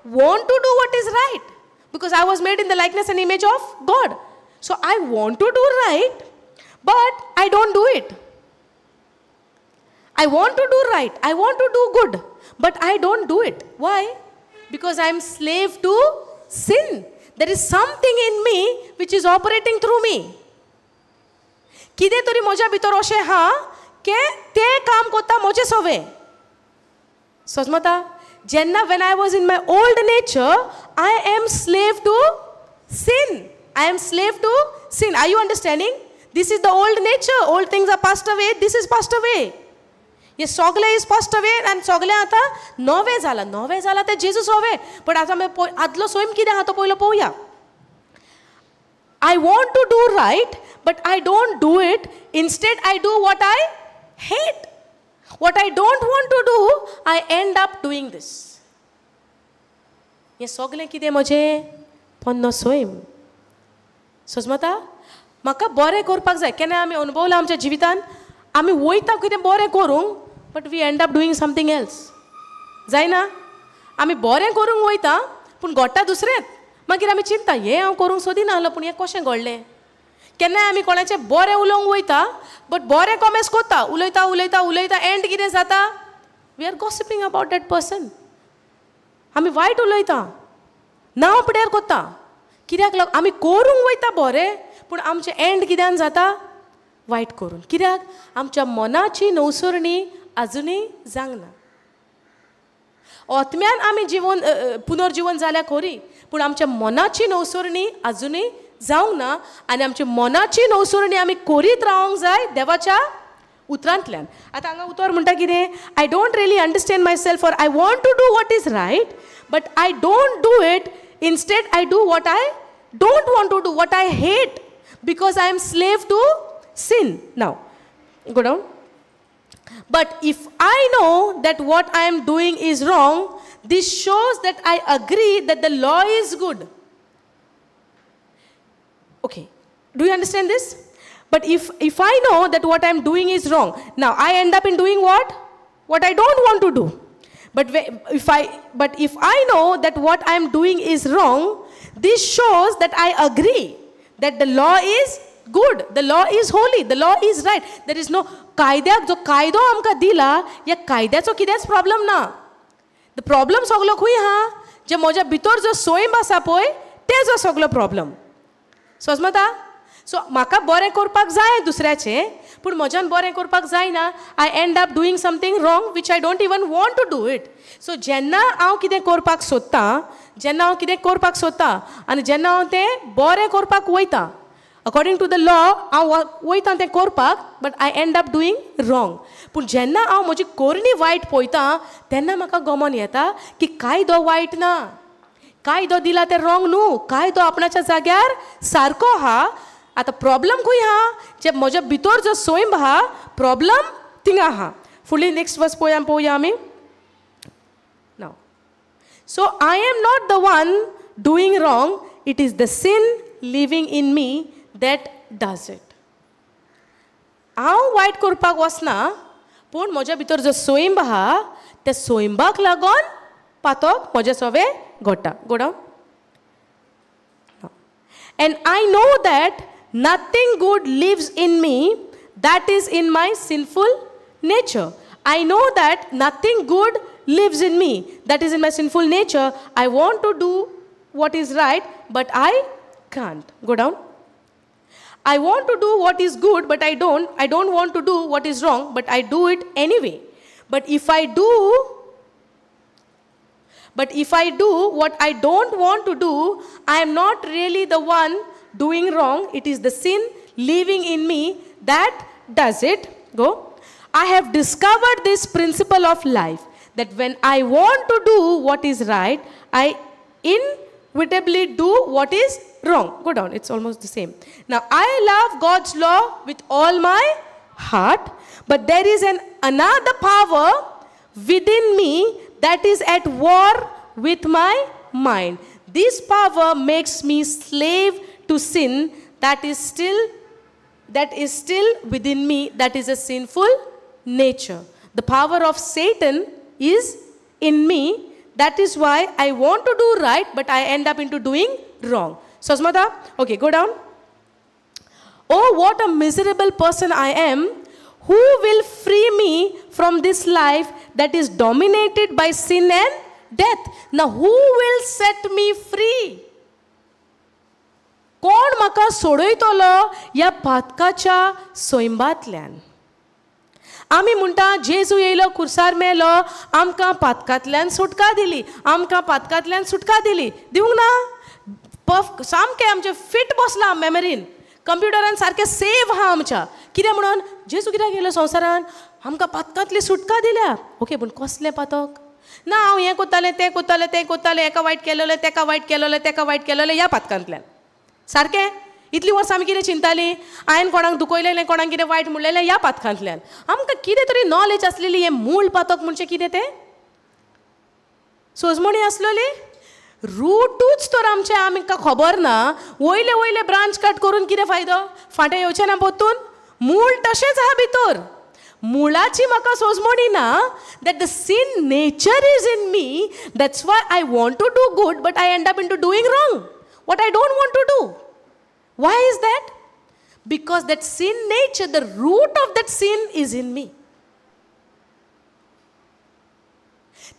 want to do what is right because I was made in the likeness and image of God. So I want to do right, but I don't do it. I want to do right, I want to do good, but I don't do it. Why? Because I am slave to sin. There is something in me which is operating through me. कितें तरी म्हज्या भितर अशें आहा की तें काम करता म्हजें सवें. सोजमता? जेन्ना when I was in my old nature, I am slave to sin. I am slave to sin. Are you understanding? This is the old nature. Old things are passed away. This is passed away. हे सगळें is passed away आनी सगळें आतां नवें जालां. नवें जालां तें जेजू सवें. बट आतां आमी आदलो सोयम कितें आहा तो पयलो पळोवया. I want to do right, but I don't do it. Instead, I do what I hate. What I don't want to do, I end up doing this. हें सगळें कितें म्हजें पोन्नो सोयम. सोजमता? म्हाका बरें करपाक जाय. केन्ना आमी अनुभवलां आमच्या जिवितान, आमी वयता कितें बरें करूंक, but we end up doing something else. जायना? आमी बरें करूंक वयता पूण घडटा दुसरेंच. मागीर आमी चिंता, हें हांव करूंक सोदिना आसलो पूण हें कशें घडलें. केन्नाय आमी कोणाचें बरें उलोवंक वयता, बट बरें कॉमेस करता, उलयता उलयता उलयता, एंड कितें जाता? We are gossiping about that person. आमी वायट उलयता, नांव पिड्यार कोत्ता. कित्याक लागून आमी करूंक वयता बरें, पूण आमचें एंड कित्यान जाता? वायट करून. कित्याक? आमच्या मनाची नवसरणी आजुनूय जावंक ना. आत्म्यान आमी जिवन पुनर्जिवन जाल्या खरी, पूण आमच्या मनाची नवसरणी आजुनूय जावंक ना. आनी आमच्या मनाची नवसरणी आमी करीत रावंक जाय देवाच्या उतरांतल्यान. आतां हांगा उतर म्हणटा कितें? I don't really understand myself, or I want to do what is right but I don't do it. Instead I do what I don't want to do, what I hate, because I am slave to sin. Now go down. But if I know that what I am doing is wrong, this shows that I agree that the law is good. Okay, do you understand this? But if I know that what I am doing is wrong, now I end up in doing what? What I don't want to do. But if I know that what I am doing is wrong, this shows that I agree that the law is good, the law is holy, the law is right. There is no कायद्याक जो कायदो आमकां दिला, ह्या कायद्याचो कितेंच प्रॉब्लम ना. The problem सगलो खंय आहा? जे म्हज्या भितर जो सैम आसा पळय तेजो सगलो प्रॉब्लम. समजता? सो म्हाका बरें करपाक जाय दुसऱ्याचें, पूण म्हज्यान बरें करपाक जायना. I end up doing something wrong which I don't even want to do it. So जेन्ना हांव कितें करपाक सोदतां, जेन्ना हांव कितें करपाक सोदतां आनी जेन्ना हांव तें बरें करपाक वयता अकॉर्डिंग टू the law, हांव वयता तें करपाक, but I end up doing wrong. पूण जेन्ना हांव म्हजी करणी वायट पळयता तेन्ना म्हाका गमन येता की कायदो वायट ना, कायदो दिला तें रॉंग न्हू, कायदो आपणाच्या जाग्यार सारको आहा. आतां प्रॉब्लम खंय आहा? जे म्हज्या भितर जो सैम आहा प्रॉब्लम थिंगा आहा. फुडली नेक्स्ट वर्स पळोवया पळोवया आमी. Now so I am not the one doing wrong, it is the sin living in me that does it. हांव वायट करपाक वचना, पूण म्हज्या भितर जो सैम आहा त्या सैमाक लागून पातक म्हज्या सवे घडटा. Go down. And I know that nothing good lives in me, that is in my sinful nature. I know that nothing good lives in me, that is in my sinful nature. I want to do what is right, but I can't. Go down. I want to do what is good, but I don't. I don't want to do what is wrong, but I do it anyway. But if I do what I don't want to do, I am not really the one doing wrong. It is the sin living in me that does it. Go. I have discovered this principle of life, that when I want to do what is right, I inevitably do what is wrong. Go down. It's almost the same. Now, I love God's law with all my heart, but there is another power within me that is at war with my mind. This power makes me slave to sin that is still within me, that is a sinful nature. The power of Satan is in me. That is why I want to do right, but I end up into doing wrong. Sasmata? Okay, go down. Oh, what a miserable person I am. Who will free me from this life that is dominated by sin and death? Now, who will set me free? कोण म्हाका सोडयतलो ह्या पातकाच्या सैंबांतल्यान? आमी म्हणटा जेजू येयलो, खुर्सार मेलो, आमकां पातकांतल्यान सुटका दिली, आमकां पातकांतल्यान सुटका दिली. दिवंक ना? पफ सामकें आमचें फिट बसलां मेमरीन, कंप्युटरान सारकें सेव आहा आमच्या. कितें म्हणून जेजू कित्याक येयलो संवसारान? आमकां पातकांतली सुटका दिल्या. ओके, पूण कसलें पातक? ना हांव हें कोत्तालें, तें कोत्तालें, तें कोत्तालें, एका वायट केलोलें, तेका वायट केलोलें, तेका वायट केलोलें, ह्या पातकांतल्यान सारकें. इतलीं वर्सां आमी कितें चिंतालीं? हांवें कोणाक दुखयलेलें, कोणाक कितें वायट म्हणलेलें, ह्या पातकांतल्यान. आमकां कितें तरी नॉलेज आसलेली हें मूळ पातक म्हणजे कितें तें सोजमणी आसलेली रूटूच तर आमचें आमकां खबर ना. वयले वयले ब्रांच कट करून कितें फायदो? फांटे येवचें ना परतून. मूळ तशेंच आहा भितर. मुळाची म्हाका सोजमणी ना. That the sin nature is in me, that's why I want to do good but I end up into doing wrong, what I don't want to do. Why is that? Because that sin nature, the root of that sin is in me.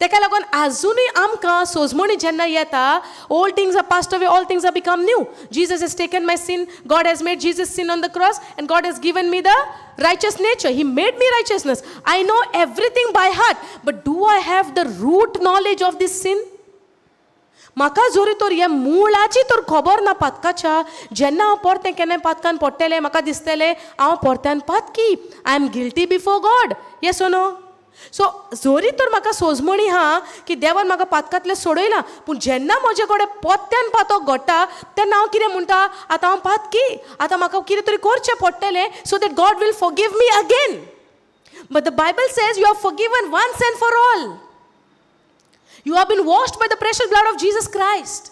तेका लागून आजुनूय आमकां सोजमणी जेन्ना येता, all things are passed away, all things are become new. Jesus has taken my sin, God has made Jesus sin on the cross and God has given me the righteous nature. He made me righteousness. I know everything by heart, but do I have the root knowledge of this sin? म्हाका जोरी तर ह्या मुळाची तर खबर ना पातकाच्या, जेन्ना हांव परतें केन्नाय पातकान पडटलें म्हाका दिसतलें हांव परत्यान पातकी, I am guilty before God. Yes or no? So जोरी तर म्हाका सोजमणी आहा की देवान म्हाका पातकांतलें सोडयलां, पूण जेन्ना म्हजे कडेन पोत्यान पातक घडटा तेन्ना हांव कितें म्हणटा, आतां हांव पातकी, आतां म्हाका कितें तरी करचें पडटलें so that God will forgive me again. But the Bible says you are forgiven once and for all. You have been washed by the precious blood of Jesus Christ.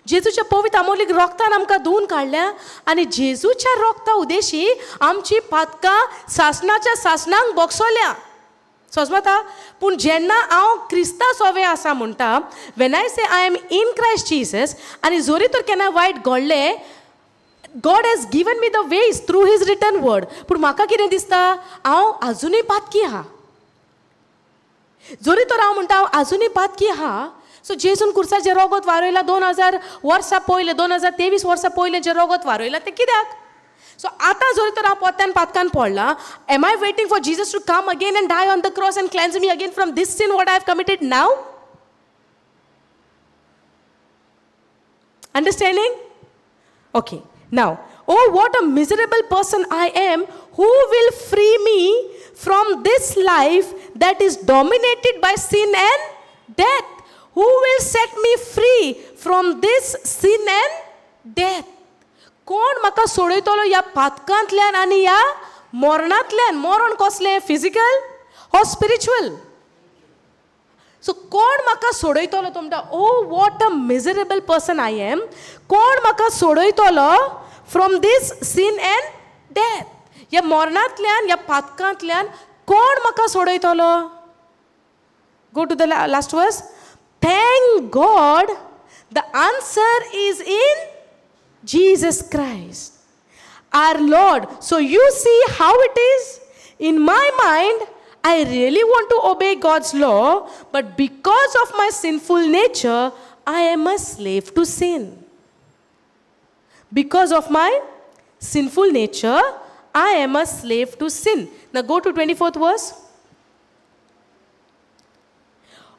जेजूच्या पवित्र अमोलीक रोगतान आमकां धुवन काडल्या आनी जेजूच्या रोगता उदेशी आमची पातकां सासणाच्या सासणांक बोगसोल्या. सोजमता? पूण जेन्ना हांव क्रिस्ता सोवे आसा म्हणटा, when I say I am in Christ Jesus, आनी जोरी तर केन्ना वायट घडलें, God has given me the ways through his written word, पूण म्हाका कितें दिसता, हांव आजुनूय पातकी आहा. जोरी तर हांव म्हणटा हांव आजुनूय पातकी आहा. सो जेजून कुर्सा जें रोगत वारयलां 2000 वर्सां पयलें, 2023 वर्सां पयलें जें रोगत वारयलां तें कित्याक? सो आतां जरी तर हांव पोत्यान पातकान पडलां, am I waiting for Jesus to come again and die on the cross and cleanse me again from this sin what I have committed now? Understanding? Okay, now, oh what a miserable person I am, who will free me from this life that is dominated by sin and death? Who will set me free from this sin and death? कोण म्हाका सोडयतलो ह्या पातकांतल्यान आनी ह्या मरणांतल्यान? मरण कसलें, फिजिकल or स्पिरिच्युअल? सो कोण म्हाका सोडयतलो? तो म्हणटा, oh what a miserable person I am, कोण म्हाका सोडयतलो from this sin and death? ह्या मरणांतल्यान, ह्या पातकांतल्यान कोण म्हाका सोडयतलो? Go to the last verse. Thank God the answer is in Jesus Christ, our Lord. So you see how it is? In my mind, I really want to obey God's law, but because of my sinful nature, I am a slave to sin. Because of my sinful nature, I am a slave to sin. Now go to 24th verse.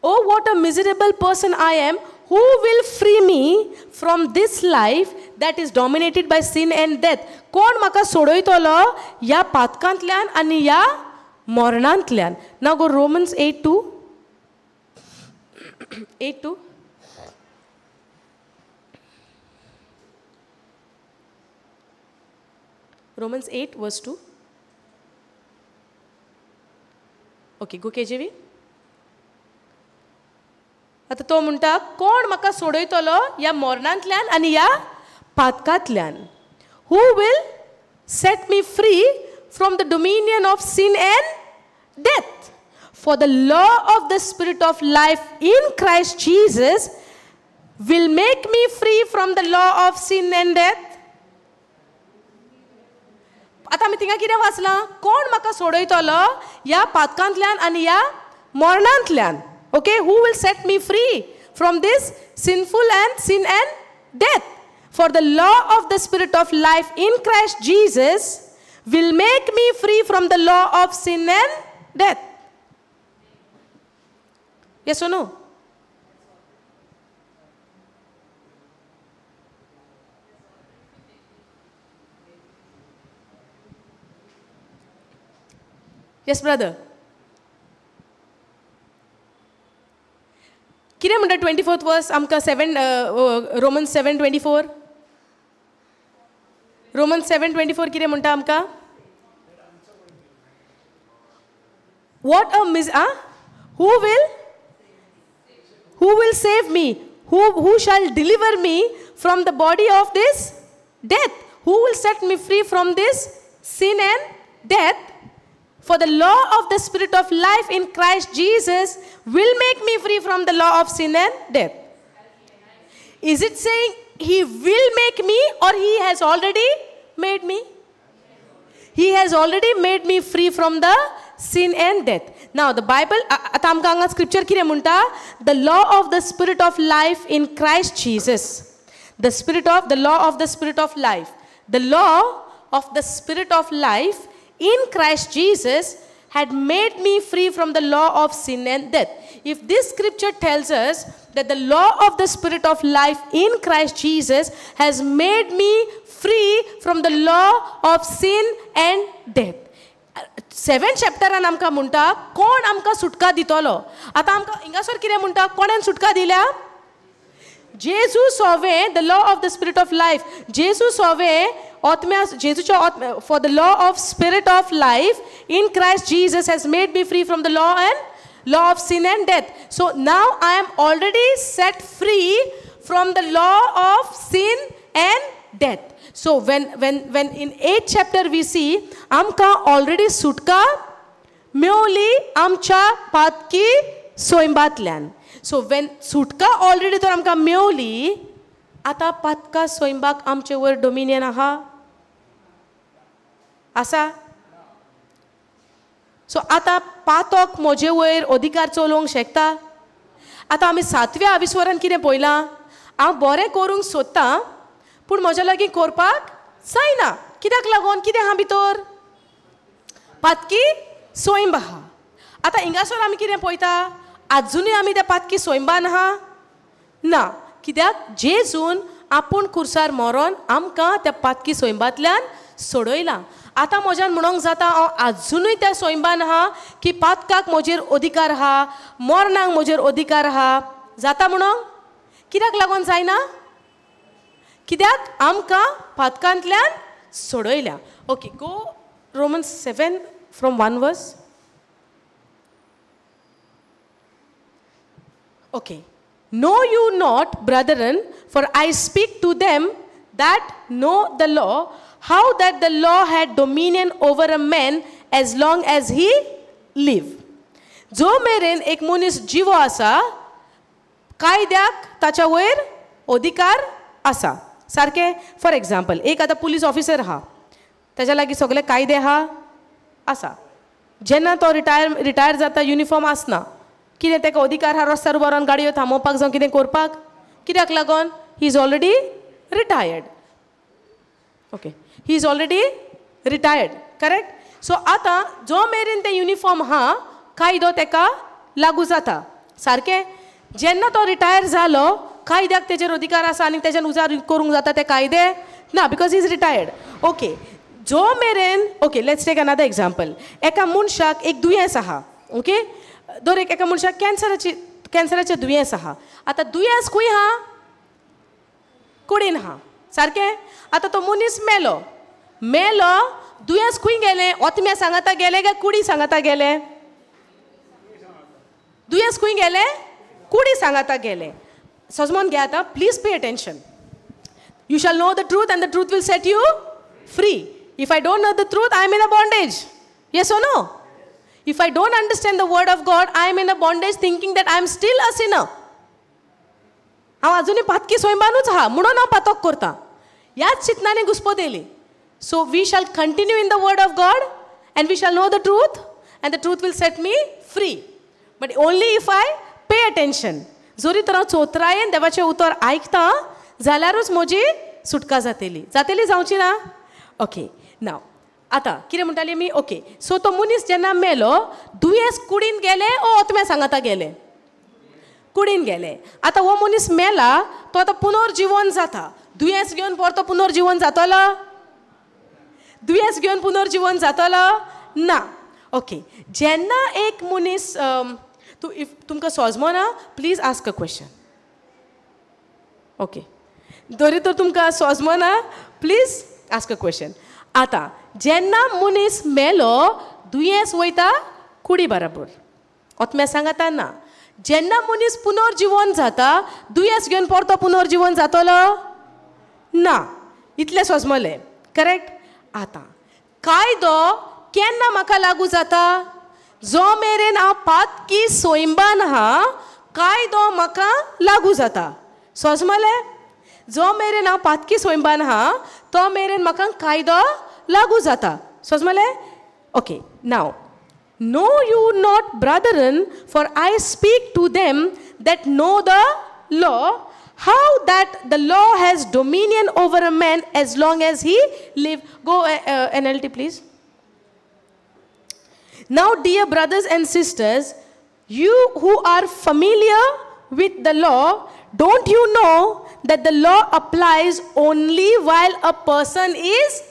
Oh, what a miserable person I am. Who will free me from this life that is dominated by sin and death? कोण म्हाका सोडयतलो ह्या पातकांतल्यान आनी ह्या मरणांतल्यान? Now go Romans 8:2. 8:2. Romans 8 verse 2. Okay, go KJV. आतां तो म्हणटा, कोण म्हाका सोडयतलो ह्या मरणांतल्यान आनी ह्या पातकांतल्यान? Who will set me free from the dominion of sin and death? For the law of the spirit of life in Christ Jesus will make me free from the law of sin and death. आतां आमी थिंगा कितें वाचलां? कोण म्हाका सोडयतलो ह्या पातकांतल्यान आनी ह्या मरणांतल्यान? Okay, who will set me free from this sinful and sin and death? For the law of the spirit of life in Christ Jesus will make me free from the law of sin and death. Yes or no? Yes, brother. कितें म्हणटा 24th verse आमकां? Romans 7:24. Romans 7:24 कितें म्हणटा आमकां? What a who will save me? Who shall deliver me from the body of this death? Who will set me free from this sin and death? For the law of the spirit of life in Christ Jesus will make me free from the law of sin and death. Is it saying he will make me or he has already made me? He has already made me free from the sin and death. Now the Bible, आतां आमकां हांगा स्क्रिप्चर कितें म्हणटा? The law of the spirit of life in Christ Jesus. The spirit of the law of the spirit of life. The law of the spirit of life in Christ Jesus had made me free from the law of sin and death. If this scripture tells us that the law of the spirit of life in Christ Jesus has made me free from the law of sin and death. 7 चॅप्टरान आमकां म्हणटा कोण आमकां सुटका दितलो. आतां आमकां हिंगासर कितें म्हणटा? कोणान सुटका दिल्या? जेजू सोवे, the law of the spirit of life. जेजू सोवे आत्म्या, जेजूच्या आत्म्या, for the law of spirit of life in Christ Jesus has made me free from the law and law of sin and death. So now I am already set free from the law of sin and death. So when in 8th chapter we see आमकां ऑलरेडी सुटका मेवली आमच्या पातकी सोयंबांतल्यान. सो when सुटका ऑलरेडी तर आमकां मेवली, आतां पातका सोयंबाक आमचे वयर डोमिनियन आहा आसा. सो आतां पातक म्हजे वयर अधिकार चलोवंक शकता. आतां आमी 7व्या आविस्वरान कितें पळयलां? हांव बरें करूंक सोदतां पूण म्हज्या लागीं करपाक जायना. कित्याक लागून? कितें आहा भितर? पातकी सोयंब आहा. आतां हिंगासर आमी कितें पळयता? आजुनूय आमी त्या पातकी सोयंबान आहा ना. कित्याक? जेजून आपूण कुर्सार मरोन आमकां त्या पातकी सोयंबांतल्यान सोडयलां. आतां म्हज्यान म्हणोंक जाता हांव आजुनूय त्या सोयंबान आहा की पातकाक म्हजेर अधिकार आहा, मरणाक म्हजेर अधिकार आहा. जाता म्हणोंक? कित्याक लागून जायना? कित्याक आमकां पातकांतल्यान सोडयल्या. Okay, go Romans 7 from 1 verse. Okay. Know you not, brethren, for I speak to them that know the law, how that the law had dominion over a man as long as he live. जो मेरेन एक मनीस जिवो आसा, कायद्याक ताच्या वयर अधिकार आसा. सारकें? फॉर एग्जाम्पल, एक आतां पुलीस ऑफिसर आहा, ताच्या लागीं सगळे कायदे आहा आसा. जेन्ना तो रिटायर जाता, युनिफॉर्म आसना, कितें ताका अधिकार आहा रस्त्यार उबो रावन गाडयो थांबोवपाक जावं कितें करपाक? कित्याक लागून? He is already retired. Okay, he is already retired, correct? So आतां जो मेरेन तें युनिफॉर्म आहा, कायदो ताका लागू जाता. सारकें? जेन्ना तो रिटायर जालो, कायद्याक तेजेर अधिकार आसा आनी तेज्यान उजार करूंक जाता ते कायदे ना, because he is retired. Okay, जो मेरेन, okay, let's take another example. एका मनशाक एक दुयेंस आहा. ओके, दर एक एका मनशाक कॅन्सराचें दुयेंस आहा. आतां दुयेंस खंय आहा? कुडीन आहा. सारकें? आतां तो मनीस मेलो, मेलो, दुयेंस खंय गेलें? ओतम्या सांगाता गेलें काय कुडी सांगाता गेलें? दुयेंस खंय गेलें? कुडी सांगाता गेलें. सजमोन घे आतां, please pay attention. You shall know the truth and the truth will set you free. If I don't know the truth, I am in a bondage. Yes or no? If I don't understand the word of God, I am in a bondage thinking that I am still a sinner. हांव अजुनूय पातकी सोयंबानूच आहा म्हणून हांव पातक करता. ह्याच चिंतनांनी घुस्पत येयली. So we shall continue in the word of God and we shall know the truth and the truth will set me free. But only if I pay attention. जरी तर हांव चोत्रायेन देवाचें उतर आयकता जाल्यारूच म्हजी सुटका जातली. जातली जावची ना? ओके, नाव आतां कितें म्हणटाली आमी? ओके, सो तो मनीस जेन्ना मेलो, दुयेंस कुडीन गेलें ओ ओतम्या सांगाता गेलें? कुडीन गेलें. आतां हो मनीस मेला, तो आतां पुनर्जिवन जाता. दुयेंस घेवन परतो पुनर्जिवन जातलो? दुयेंस घेवन पुनर्जिवन जातलो ना. ओके, जेन्ना एक मनीस तूं if तुमकां सोजमना, please ask a question. Okay, जरी तर तुमकां सोजमना, प्लीज आस्क अ क्वेश्चन. आतां जेन्ना मनीस मेलो, दुयेंस वयता कुडी बराबर, ओतम्या सांगाता ना. जेन्ना मनीस पुनर्जिवन जाता, दुयेंस घेवन परतो पुनर्जिवन जातलो ना. इतलें सोजमलें, करेक्ट? आतां कायदो केन्ना म्हाका लागू जाता? जो मेरेन हांव पातकी सोयंबान आहा, कायदो म्हाका लागू जाता. सोजमलें? जो मेरेन हांव पातकी सोयंबान आहा, तो मेरेन म्हाका कायदो लागू जाता. सोजमलें? ओके, नाव Know you not, brethren, for I speak to them that know the law, how that the law has dominion over a man as long as he live. Go NLT please. Now, dear brothers and sisters, you who are familiar with the law, don't you know that the law applies only while a person is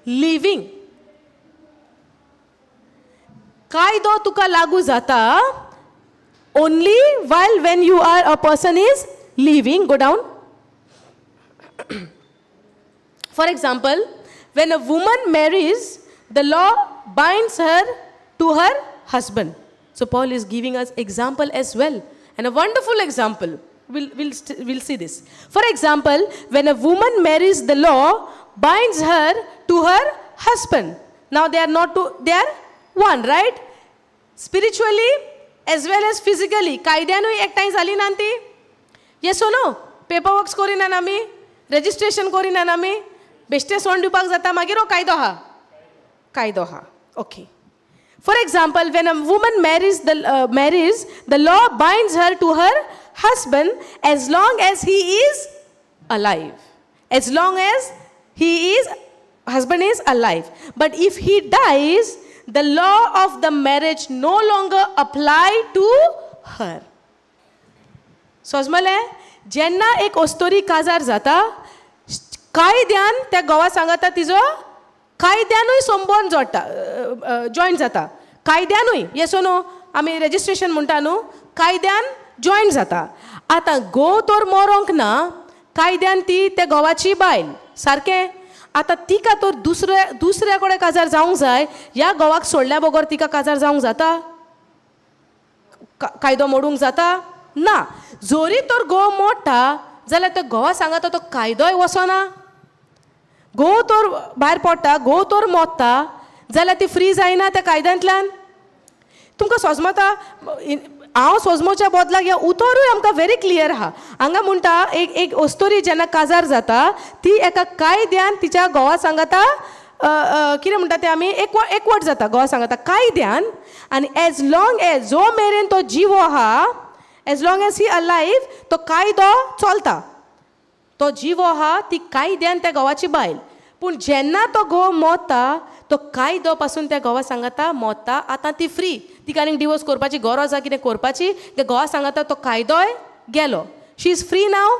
living? कायदो तुका लागू जाता only while when you are a person is living. Go down. For example, when a woman marries, the law binds her to her husband. So Paul is giving us example as well, and a wonderful example. We'll see this. For example, when a woman marries, the law binds her to her husband. Now they are not two, they are one, right? Spiritually as well as physically. कायद्यानूय एकठांय जाली ना ती? Yes or no? Paper works करिना आमी, रजिस्ट्रेशन करिना आमी, बेश्टे सोंड दिवपाक जाता मागीर हो कायदो आहा, कायदो आहा. Okay. For example, when a woman marries, the law binds her to her husband as long as he is alive. As long as he is, husband is alive. But if he dies, the law of the marriage no longer apply to her. समजलें? जेन्ना एक ओस्तोरी काजार जाता, कायद्यान त्या घोवा सांगता तिजो कायद्यानूय संबंद जोडटा, जॉयन जाता कायद्यानूय. येस नो? आमी रजिस्ट्रेशन म्हणटा न्हू, कायद्यान जॉयन जाता. आतां घोव तर मरोंक ना, कायद्यान ती त्या घोवाची बायल सारकें. आतां तिका तर दुसऱ्या कडेन काजार जावंक जाय, ह्या घोवाक सोडल्या बगर तिका काजार जावंक जाता? कायदो मोडूंक जाता ना. जोरी तर घोव मोडटा जाल्यार तो घोवा सांगता तो कायदोय वचना. घोव तर भायर पडटा, घोव तर मोडटा जाल्यार ती फ्री जायना त्या कायद्यांतल्यान. तुमकां सोजमता? हांव सोजमोच्या बदलाक ह्या उतरूय आमकां व्हेरी क्लियर आहा. हांगा म्हणटा एक एक ओस्तोरी जेन्ना काजार जाता ती एका कायद्यान तिच्या घोवा सांगता कितें म्हणटा तें आमी एकवट जाता घोवा सांगता कायद्यान. आनी एज लॉंग एज जो मेरेन तो जिवो आहा, as long as he alive, तो कायदो चलता. तो जिवो आहा ती कायद्यान त्या घोवाची बायल. पूण जेन्ना तो घोव मोता तो कायदो पासून त्या घोवा सांगता मोता आतां ती फ्री, तिका आनीक डिवोर्स करपाची गरज आसा कितें करपाची. त्या घोवा सांगता तो कायदोय गेलो, शी is free नाव.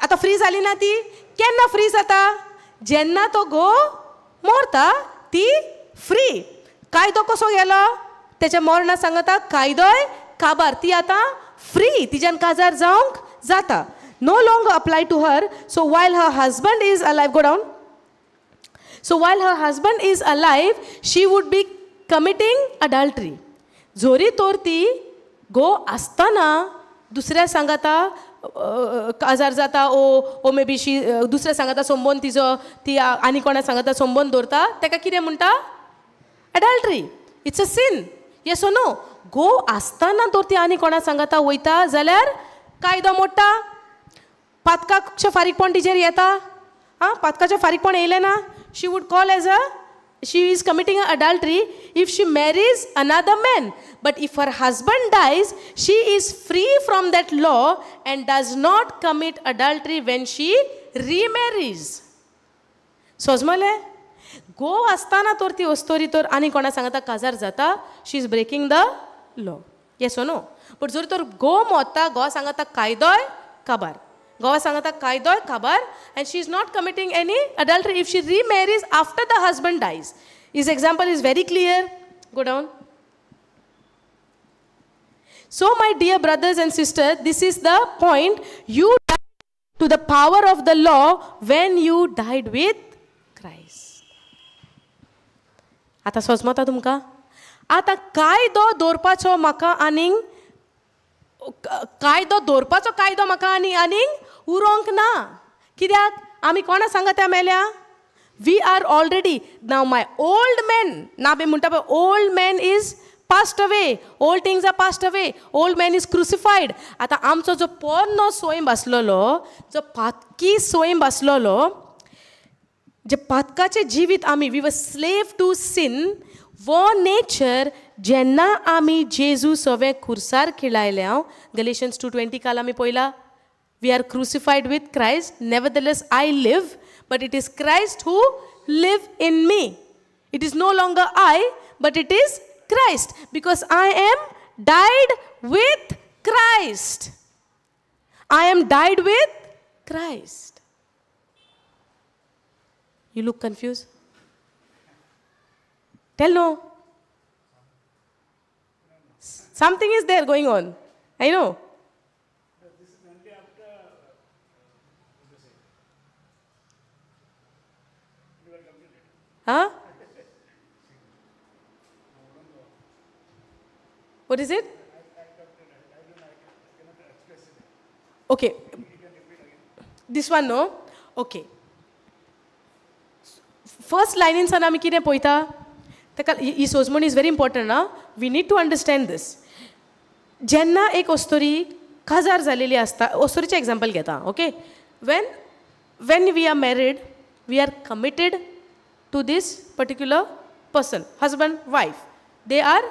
आतां फ्री जाली ना ती. केन्ना फ्री जाता? जेन्ना तो घोव मोरता ती फ्री. कायदो कसो गेलो? तेच्या मरणा सांगता कायदोय काबार, ती आतां फ्री, तिज्यान काजार जावंक जाता. No longer apply to her. So while her husband is alive, go down. So while her husband is alive, she would be committing adultery. जोरी तोर ती घोव आसतना दुसऱ्या सांगता काजार जाता, ओ may be शी दुसऱ्या सांगता संबंद तिजो, ती आनी कोणा सांगता संबंद दवरता, ताका कितें म्हणटा? Adultery. It's a sin. Yes or no? घोव आसतना तर ती आनी कोणा सांगता वयता जाल्यार कायदो मोडटा, पातकाचें फारीकपण तिचेर येता. आं, पातकाचें फारीकपण येयलें ना, she would call as a she is committing a adultery if she marries another man. But if her husband dies, she is free from that law and does not commit adultery when she remarries. समजलें? घोव आसतना तर ती ओस्तोरी तर आनी कोणा सांगता काजार जाता, she is breaking the law. Yes or no? But जर तर घोव मोडटा, घोवा सांगता कायदोय काबार, घोवा सांगता कायदोय काबार, and she is not committing any adultery if she remarries after the husband dies. His example is very clear. Go down. So my dear brothers and sisters, this is the point. You died to the power of the law when you died with Christ. आतां सोजमता तुमकां? आतां कायदो दवरपाचो म्हाका आनीक कायदो दवरपाचो कायदो म्हाका आनी आनीक उरोंक ना. कित्याक? आमी कोणा सांगता मेल्या? We are already now my old man. ना बी म्हणटा पळय, old man is passed away, old things are passed away, old man is crucified. आतां आमचो जो पोन्नो स्वयं आसलेलो, जो पातकी स्वयं आसलेलो, जे पातकाचें जिवीत आमी we were slave to sin, वो नेचर जेन्ना आमी जेजू सवें खुर्सार खिळायल्या, गलेशन्स 2:20 काल आमी पळयला, we are crucified with Christ, nevertheless I live, but it is Christ who live in me. It is no longer I, but it is Christ, because I am died with Christ. I am died with Christ. You look confused. Tell no. Something is there going on. I know. This is only after, what to say? You are completed. Huh? What is it? I cannot express it. Okay. You can repeat again. This one, no? Okay. First line in आमी कितें पळयता ताका ही सोजमणी is very important ना, we need to understand this. जेन्ना एक अस्तोरी काजार जालेली आसता, अस्तोरीचें एग्जाम्पल घेता, okay. When we are married, we are committed to this particular person, husband wife, they are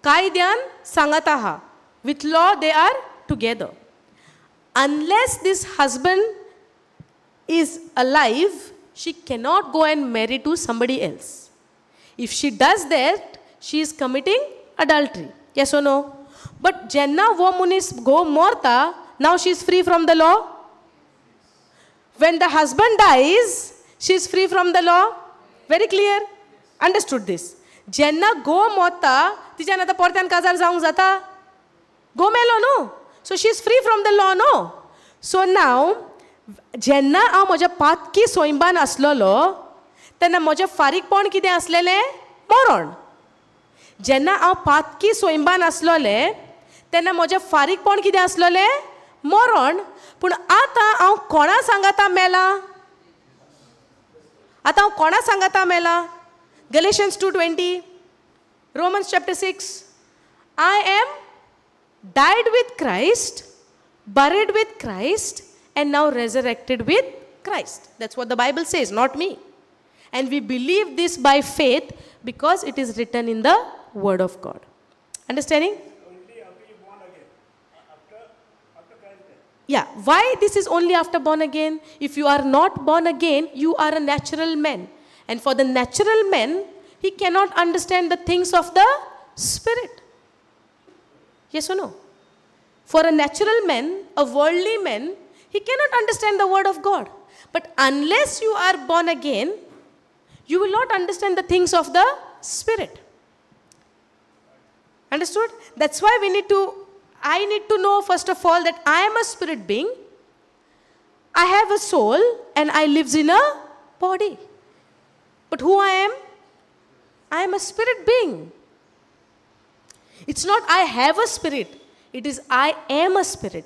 कायद्यान सांगात आहा, with law they are together. Unless this husband is alive, she cannot go and marry to somebody else. If she does that, she is committing adultery. Yes or no? But jenna wo munis go morta, now she is free from the law. When the husband dies, she is free from the law. Very clear? Understood this? Jenna go morta, tijan ata portan kazar zaung zata. Go melo no. So she is free from the law, no? So now, जेन्ना हांव म्हज्या पातकी सोयंबान आसलेलो तेन्ना म्हजें फारीकपण कितें आसलेलें? मरण. जेन्ना हांव पातकी सोयंबान आसलेलें तेन्ना म्हजें फारीकपण कितें आसलेलें? मरण. पूण आतां हांव कोणा सांगाता मेला? आतां हांव कोणा सांगाता मेला? Galatians 2:20, Romans chapter 6. I am died with Christ, buried with Christ, and now resurrected with Christ. That's what the Bible says, not me. And we believe this by faith because it is written in the Word of God. Understanding? Only after you born again. After Christ death. Yeah. Why this is only after born again? If you are not born again, you are a natural man. And for the natural man, he cannot understand the things of the Spirit. Yes or no? For a natural man, a worldly man, he cannot understand the word of God. But unless you are born again, you will not understand the things of the Spirit. Understood? That's why I need to know first of all that I am a spirit being, I have a soul, and I live in a body. But who I am? I am a spirit being. It's not I have a spirit. It is I am a spirit.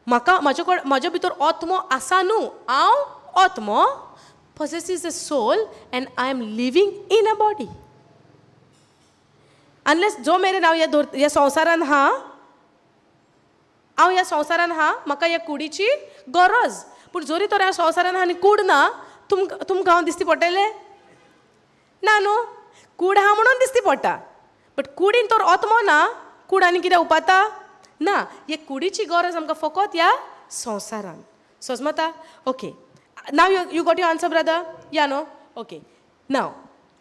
म्हाका म्हाज्या भितर आत्मो आसा न्हू, हांव आत्मो possesses a soul and I am living in a body. Unless जो मेरेन हांव ह्या संवसारान आहा, हांव ह्या संवसारान आहा, म्हाका ह्या कुडीची गरज. पूण जरी तर ह्या संवसारान आहा आनी कूड ना, तुमकां हांव दिसती पडटलें ना न्हू? कूड आहा म्हणून दिसती पडटा, बट कुडीन तर आत्मो ना, कूड आनी कितें उपाता ना. हे कुडीची गरज आमकां फकत ह्या संवसारान. सोजमता? Okay. Now you got your answer brother? Yeah no? Okay. Now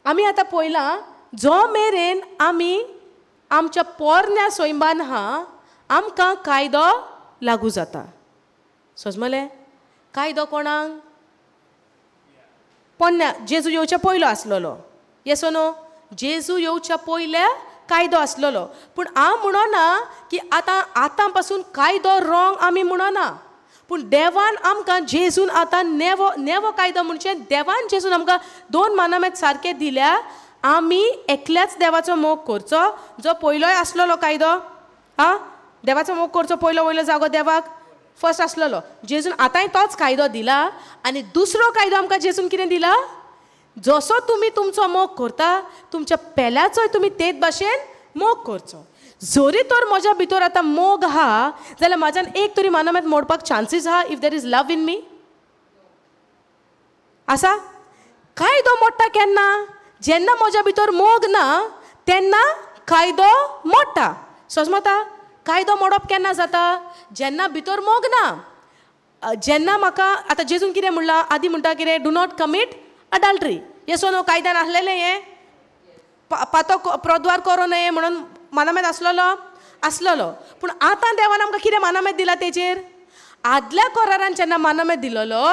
आमी आतां पळयलां, जो मेरेन आमी आमच्या पोरण्या सोयंबान आहा, आमकां कायदो लागू जाता. सोजमलें? कायदो कोणाक? पोन्न्या जेजू येवच्या पयलो आसलेलो. Yes or no? जेजू येवच्या पयल्या कायदो आसलेलो. पूण हांव म्हणना की आतां आतां पासून कायदो रॉंग आमी म्हणना, पूण देवान आमकां जेजून आतां नेवो कायदो म्हणजे देवान जेजून आमकां दोन मानामेत सारके दिल्या. आमी एकल्याच देवाचो मोग करचो, जो पयलोय आसलेलो कायदो. आं, देवाचो मोग करचो पयलो वयलो जागो देवाक फर्स्ट आसलेलो. जेजून आतांय तोच कायदो दिला. आनी दुसरो कायदो आमकां जेजून कितें दिला? जसो तुमी तुमचो मोग करता, तुमच्या पेल्याचोय तुमी तेच भाशेन मोग करचो. जरी तर म्हज्या भितर आतां मोग आहा जाल्यार म्हाज्यान एक तरी मानमेत मोडपाक चान्सीस आहा, if there is love in me. आसा? कायदो मोडटा केन्ना? जेन्ना म्हज्या भितर मोग ना तेन्ना कायदो मोडटा. सोजमता? कायदो मोडप केन्ना जाता? जेन्ना भितर मोग ना. जेन्ना म्हाका आतां जेजून कितें म्हणलां, आदी म्हणटा कितें, do not commit adultery. Yes or no? कायद्यान आसलेलें हें, पातो प्रोद्वार करो न्हय म्हणून मानामेद आसलेलो आसलेलो. पूण आतां देवान आमकां कितें मानामेद दिला तेजेर? आदल्या करारान जेन्ना मानामेद दिलेलो,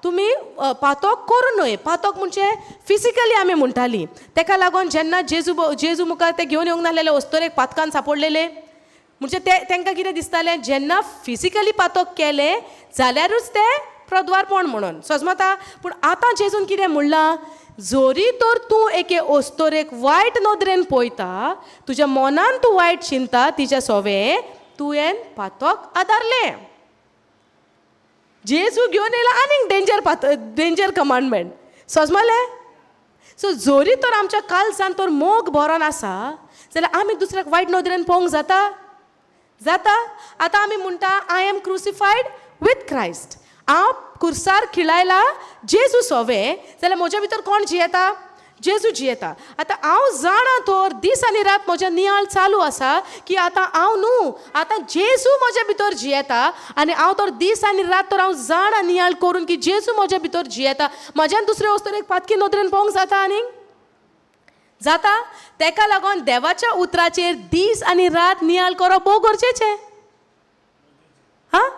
तुमी पातोक करूं न्हय. पातोक म्हणजे फिजिकली आमी म्हणटाली. तेका लागून जेन्ना जेजू मुखार ते घेवन येवंक नासलेले अस्तोरेक पातकान सापडलेले, म्हणजे ते तांकां कितें दिसतालें, जेन्ना फिजिकली पातोक केलें जाल्यारूच तें प्रद्वारपण म्हणून. सजमता? पूण आतां जेजून कितें म्हणलां, जोरी तर तूं एके अस्तोरेक वायट नदरेन पळयता, तुज्या मनान तूं वायट चिंता तिच्या सोवे, तुवें पातोक आदारलें. जेजू घेवन येयला आनीक डेंजर डेंजर कमांडमेंट. सजमलें? सो जोरी तर आमच्या कालसान तर मोग भरोन आसा जाल्यार आमी दुसऱ्याक वायट नदरेन पळोवंक जाता? जाता. आतां आमी म्हणटा, I am crucified with Christ. हांव कुर्सार खिळायला जेजू सोवे, जाल्यार म्हज्या भितर कोण जियेता? जेजू जियेता. आतां हांव जाणा तर दीस आनी रात म्हज्या नियाळ चालू आसा की आतां हांव न्हू, आतां जेजू म्हज्या भितर जियेता. आनी हांव तर दीस आनी रात तर हांव जाणा नियाळ करून की जेजू म्हज्या भितर जियेता. म्हज्यान दुसरे वस्तून एक पातकी नदरेन पळोवंक जाता? आनीक जाता? तेका लागून देवाच्या उतराचेर दीस आनी रात नियाळ करप भोव गरजेचें. हां,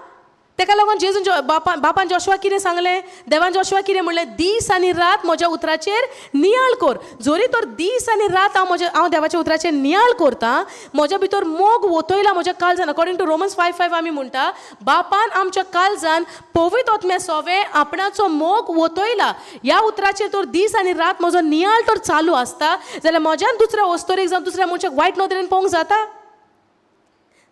तेका लागून जेजून बापान जोशुआ कितें सांगलें, देवान जोशुआ कितें म्हणलें, दीस आनी रात म्हज्या उतराचेर नियाळ कर. जोरी तर दीस आनी रात हांव हांव देवाच्या उतराचेर नियाळ करता, म्हज्या भितर मोग वतयला म्हज्या काळजान. अकॉर्डिंग टू रोमन्स 5:5 आमी म्हणटा, बापान आमच्या काळजान पवित्र आत्म्या सोवे आपणाचो मोग वतयला. ह्या उतराचेर तर दीस आनी रात म्हजो नियाळ तर चालू आसता जाल्यार म्हज्यान दुसऱ्या वस्तोरेक जावं दुसऱ्या मनशाक वायट नदरेन पळोवंक जाता?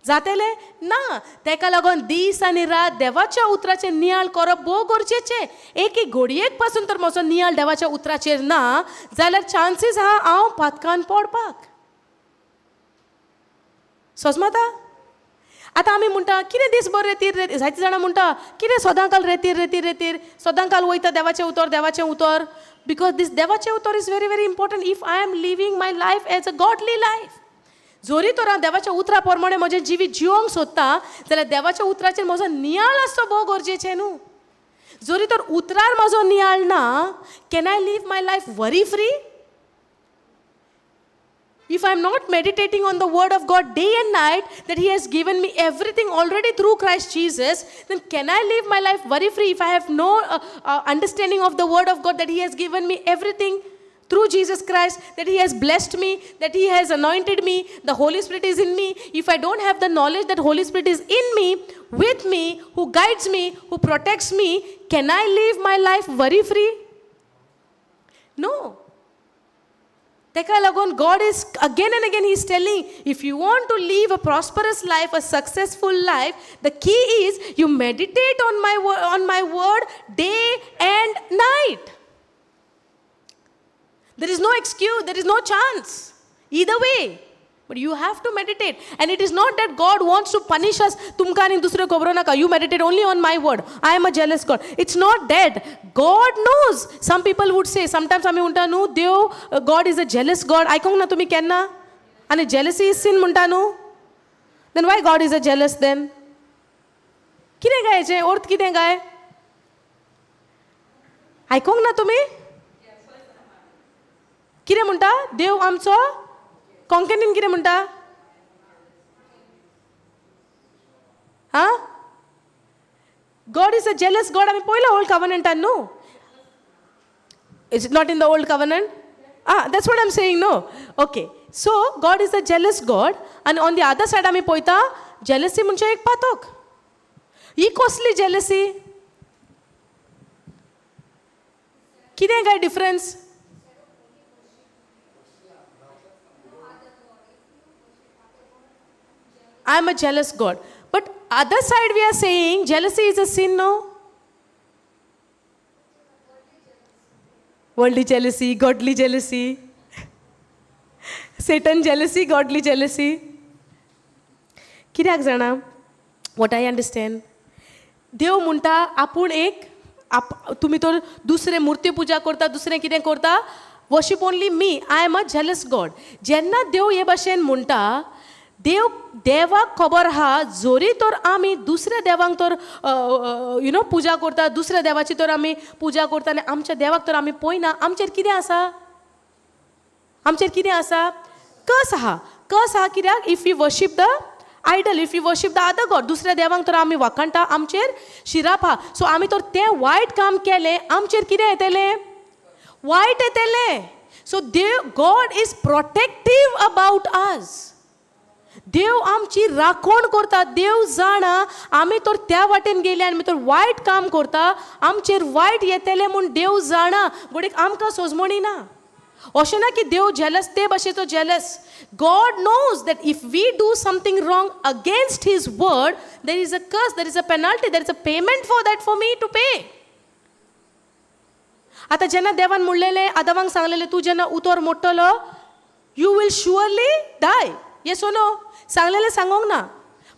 जातलें ना. तेका लागून दीस आनी रात देवाच्या उतराचेर नियाळ करप भोव गरजेचें. एक एक घडयेक पासून तर म्हजो नियाळ देवाच्या उतराचेर ना जाल्यार चान्सीस आहा हांव पातकान पडपाक. सोजमता? आतां आमी म्हणटा कितें दीसभर रेतीर रेतीर, जायते जाणां म्हणटा कितें सदां काल रेतीर रेतीर रेतीर, सदां काल वयता देवाचें उतर देवाचें उतर. Because these देवाचें उतर is very very important if I am living my life as a godly life. जोरी तर हांव देवाच्या उतरा प्रमाणे म्हजें जिवीत जिवंक सोदता जाल्यार देवाच्या उतराचेर म्हजो नियाळ आसचो भोव गरजेचें न्हू. जोरी तर उतरार म्हजो नियाळ ना, can I live my life worry free? If I am not meditating on the word of God day and night, that He has given me everything already through Christ Jesus, then can I live my life worry free if I have no understanding of the word of God, that He has given me everything through Jesus Christ, that He has blessed me, that He has anointed me, the Holy Spirit is in me. If I don't have the knowledge that Holy Spirit is in me, with me, who guides me, who protects me, can I live my life worry free? No. Teka lagon, God is again and again He is telling, if you want to live a prosperous life, a successful life, the key is you meditate on my word day and night. There is no excuse, there is no chance. Either way. But you have to meditate. And it is not that God wants to punish us. Tumka ani dusre kobro naka. You meditate only on my word. I am a jealous God. It's not that. God knows. Some people would say, sometimes ami munta nu, Dev, God is a jealous God. Aikong na tumi kenna? Ani jealousy is sin munta nu? Then why God is a jealous then? Kide gaye je? Orth kide gaye? Aikong na tumi? Kide munta? Dev amcho? कोंकणीन कितें म्हणटा? हां, God is a jealous God. आमी पयला ओल्ड कव्हनंटान न्हू? Is it not in the old covenant? Ah, that's what I am saying no. Okay, so God is a jealous God आनी ऑन the other side आमी पळयता जेलसी म्हणजे एक पातक. ही कसली जेलसी? कितें काय difference? I am a jealous God. But other side we are saying jealousy is a sin, no? Worldly jealousy, godly jealousy, Satan jealousy, godly jealousy. कित्याक जाणा? What I understand, देव म्हणटा आपूण एक, तुमी तर दुसरे मुर्ती पुजा करता, दुसरें कितें करता, Worship only me, I am a jealous God. जेन्ना देव हे भाशेन म्हणटा, देव देवाक खबर आहा जरी तर आमी दुसऱ्या देवांक तर you know पुजा करता, दुसऱ्या देवाची तर आमी पुजा करता आनी आमच्या देवाक तर आमी पळयना, आमचेर कितें आसा? आमचेर कितें आसा? कस आहा. कस आहा कित्याक? If you worship the idol, if you worship the other god, दुसऱ्या देवांक तर आमी वाखाणटा, आमचेर शिराप आहा. सो आमी तर तें वायट काम केलें, आमचेर कितें येतलें? वायट येतलें. सो देव, God is protective about us. देव आमची राखण करता. देव जाणा आमी तर त्या वाटेन गेले आनी आमी तर वायट काम करता, आमचेर वायट येतलें म्हूण देव जाणा. गोडेक आमकां सोजमणी ना. अशें ना की देव जेलस, ते भाशेचो jealous. God knows that if we do something wrong against his word, there is a curse, there is a penalty, there is a payment for that for me to pay. आतां जेन्ना देवान म्हणलेलें, आदावांक सांगलेलें, तूं जेन्ना उतर मोडटलो you will surely die. Yes or no? सांगलेलें सांगोंक ना,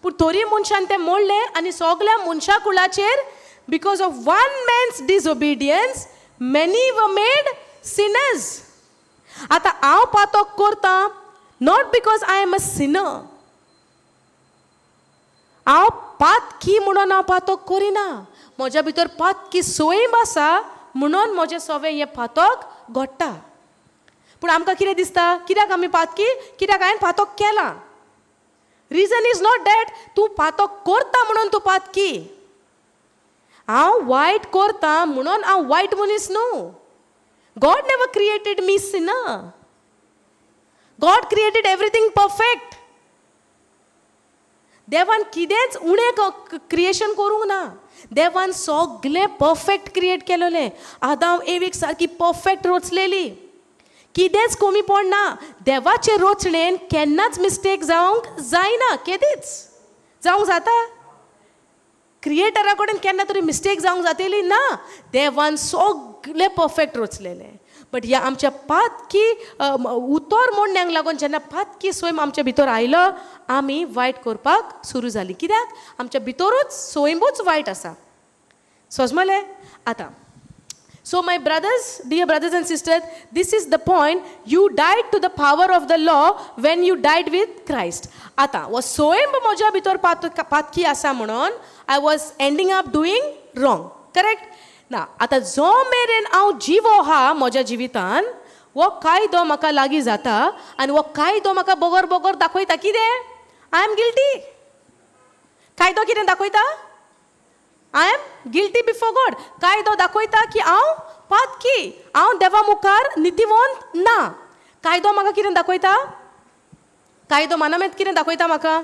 पूण तरी मनशान तें मोडलें आनी सगल्या मनशा कुळाचेर because of one man's disobedience many were made sinners. आतां हांव पातक करता not because I am a sinner. हांव पातकी म्हणून हांव पातक करिना. म्हज्या भितर पातकी सैम आसा म्हणून म्हजें सवें हें पातक घडटा. पूण आमकां कितें दिसता? कित्याक आमी पातकी? कित्याक हांवें पातक केलां? रिजन is not that तूं पातक करता म्हणून तूं पातकी. हांव वायट करता म्हणून हांव वायट मनीस न्हू. God never created me sinner. God created everything perfect. देवान कितेंच उणें क्रिएशन करूंक ना. देवान सगळें परफेक्ट क्रिएट केलेलें. आदाम एवीक सारकी परफेक्ट रचलेली, कितेंच कमी पडना. देवाचे रचणेन केन्नाच मिस्टेक जावंक जायना, केदीच जावंक जाता. क्रिएटरा कडेन केन्ना तरी मिस्टेक जावंक जातली ना. देवान सगळें परफेक्ट रचलेलें. बट ह्या आमच्या पातकी उतर मोडण्याक लागून जेन्ना पातकी सैम आमच्या भितर आयलो, आमी वायट करपाक सुरू जाली. कित्याक? आमच्या भितरूच सैमूच वायट आसा. सोजमलें? आतां so my brothers, dear brothers and sisters, this is the point. You died to the power of the law when you died with Christ. आतां हो सैम म्हज्या भितर पातकी आसा म्हणून I was ending up doing wrong. Correct? ना आतां जो मेरेन हांव जिवो आहा म्हज्या जिवितान, हो कायदो म्हाका लागीं जाता आनी हो कायदो म्हाका बगर बगर दाखयता कितें? I am guilty. कायदो कितें दाखयता? I am guilty before God. कायदो दाखयता की हांव पातकी, हांव देवा मुखार नितीवंत ना. कायदो म्हाका कितें दाखयता? कायदो मानामेत कितें दाखयता म्हाका?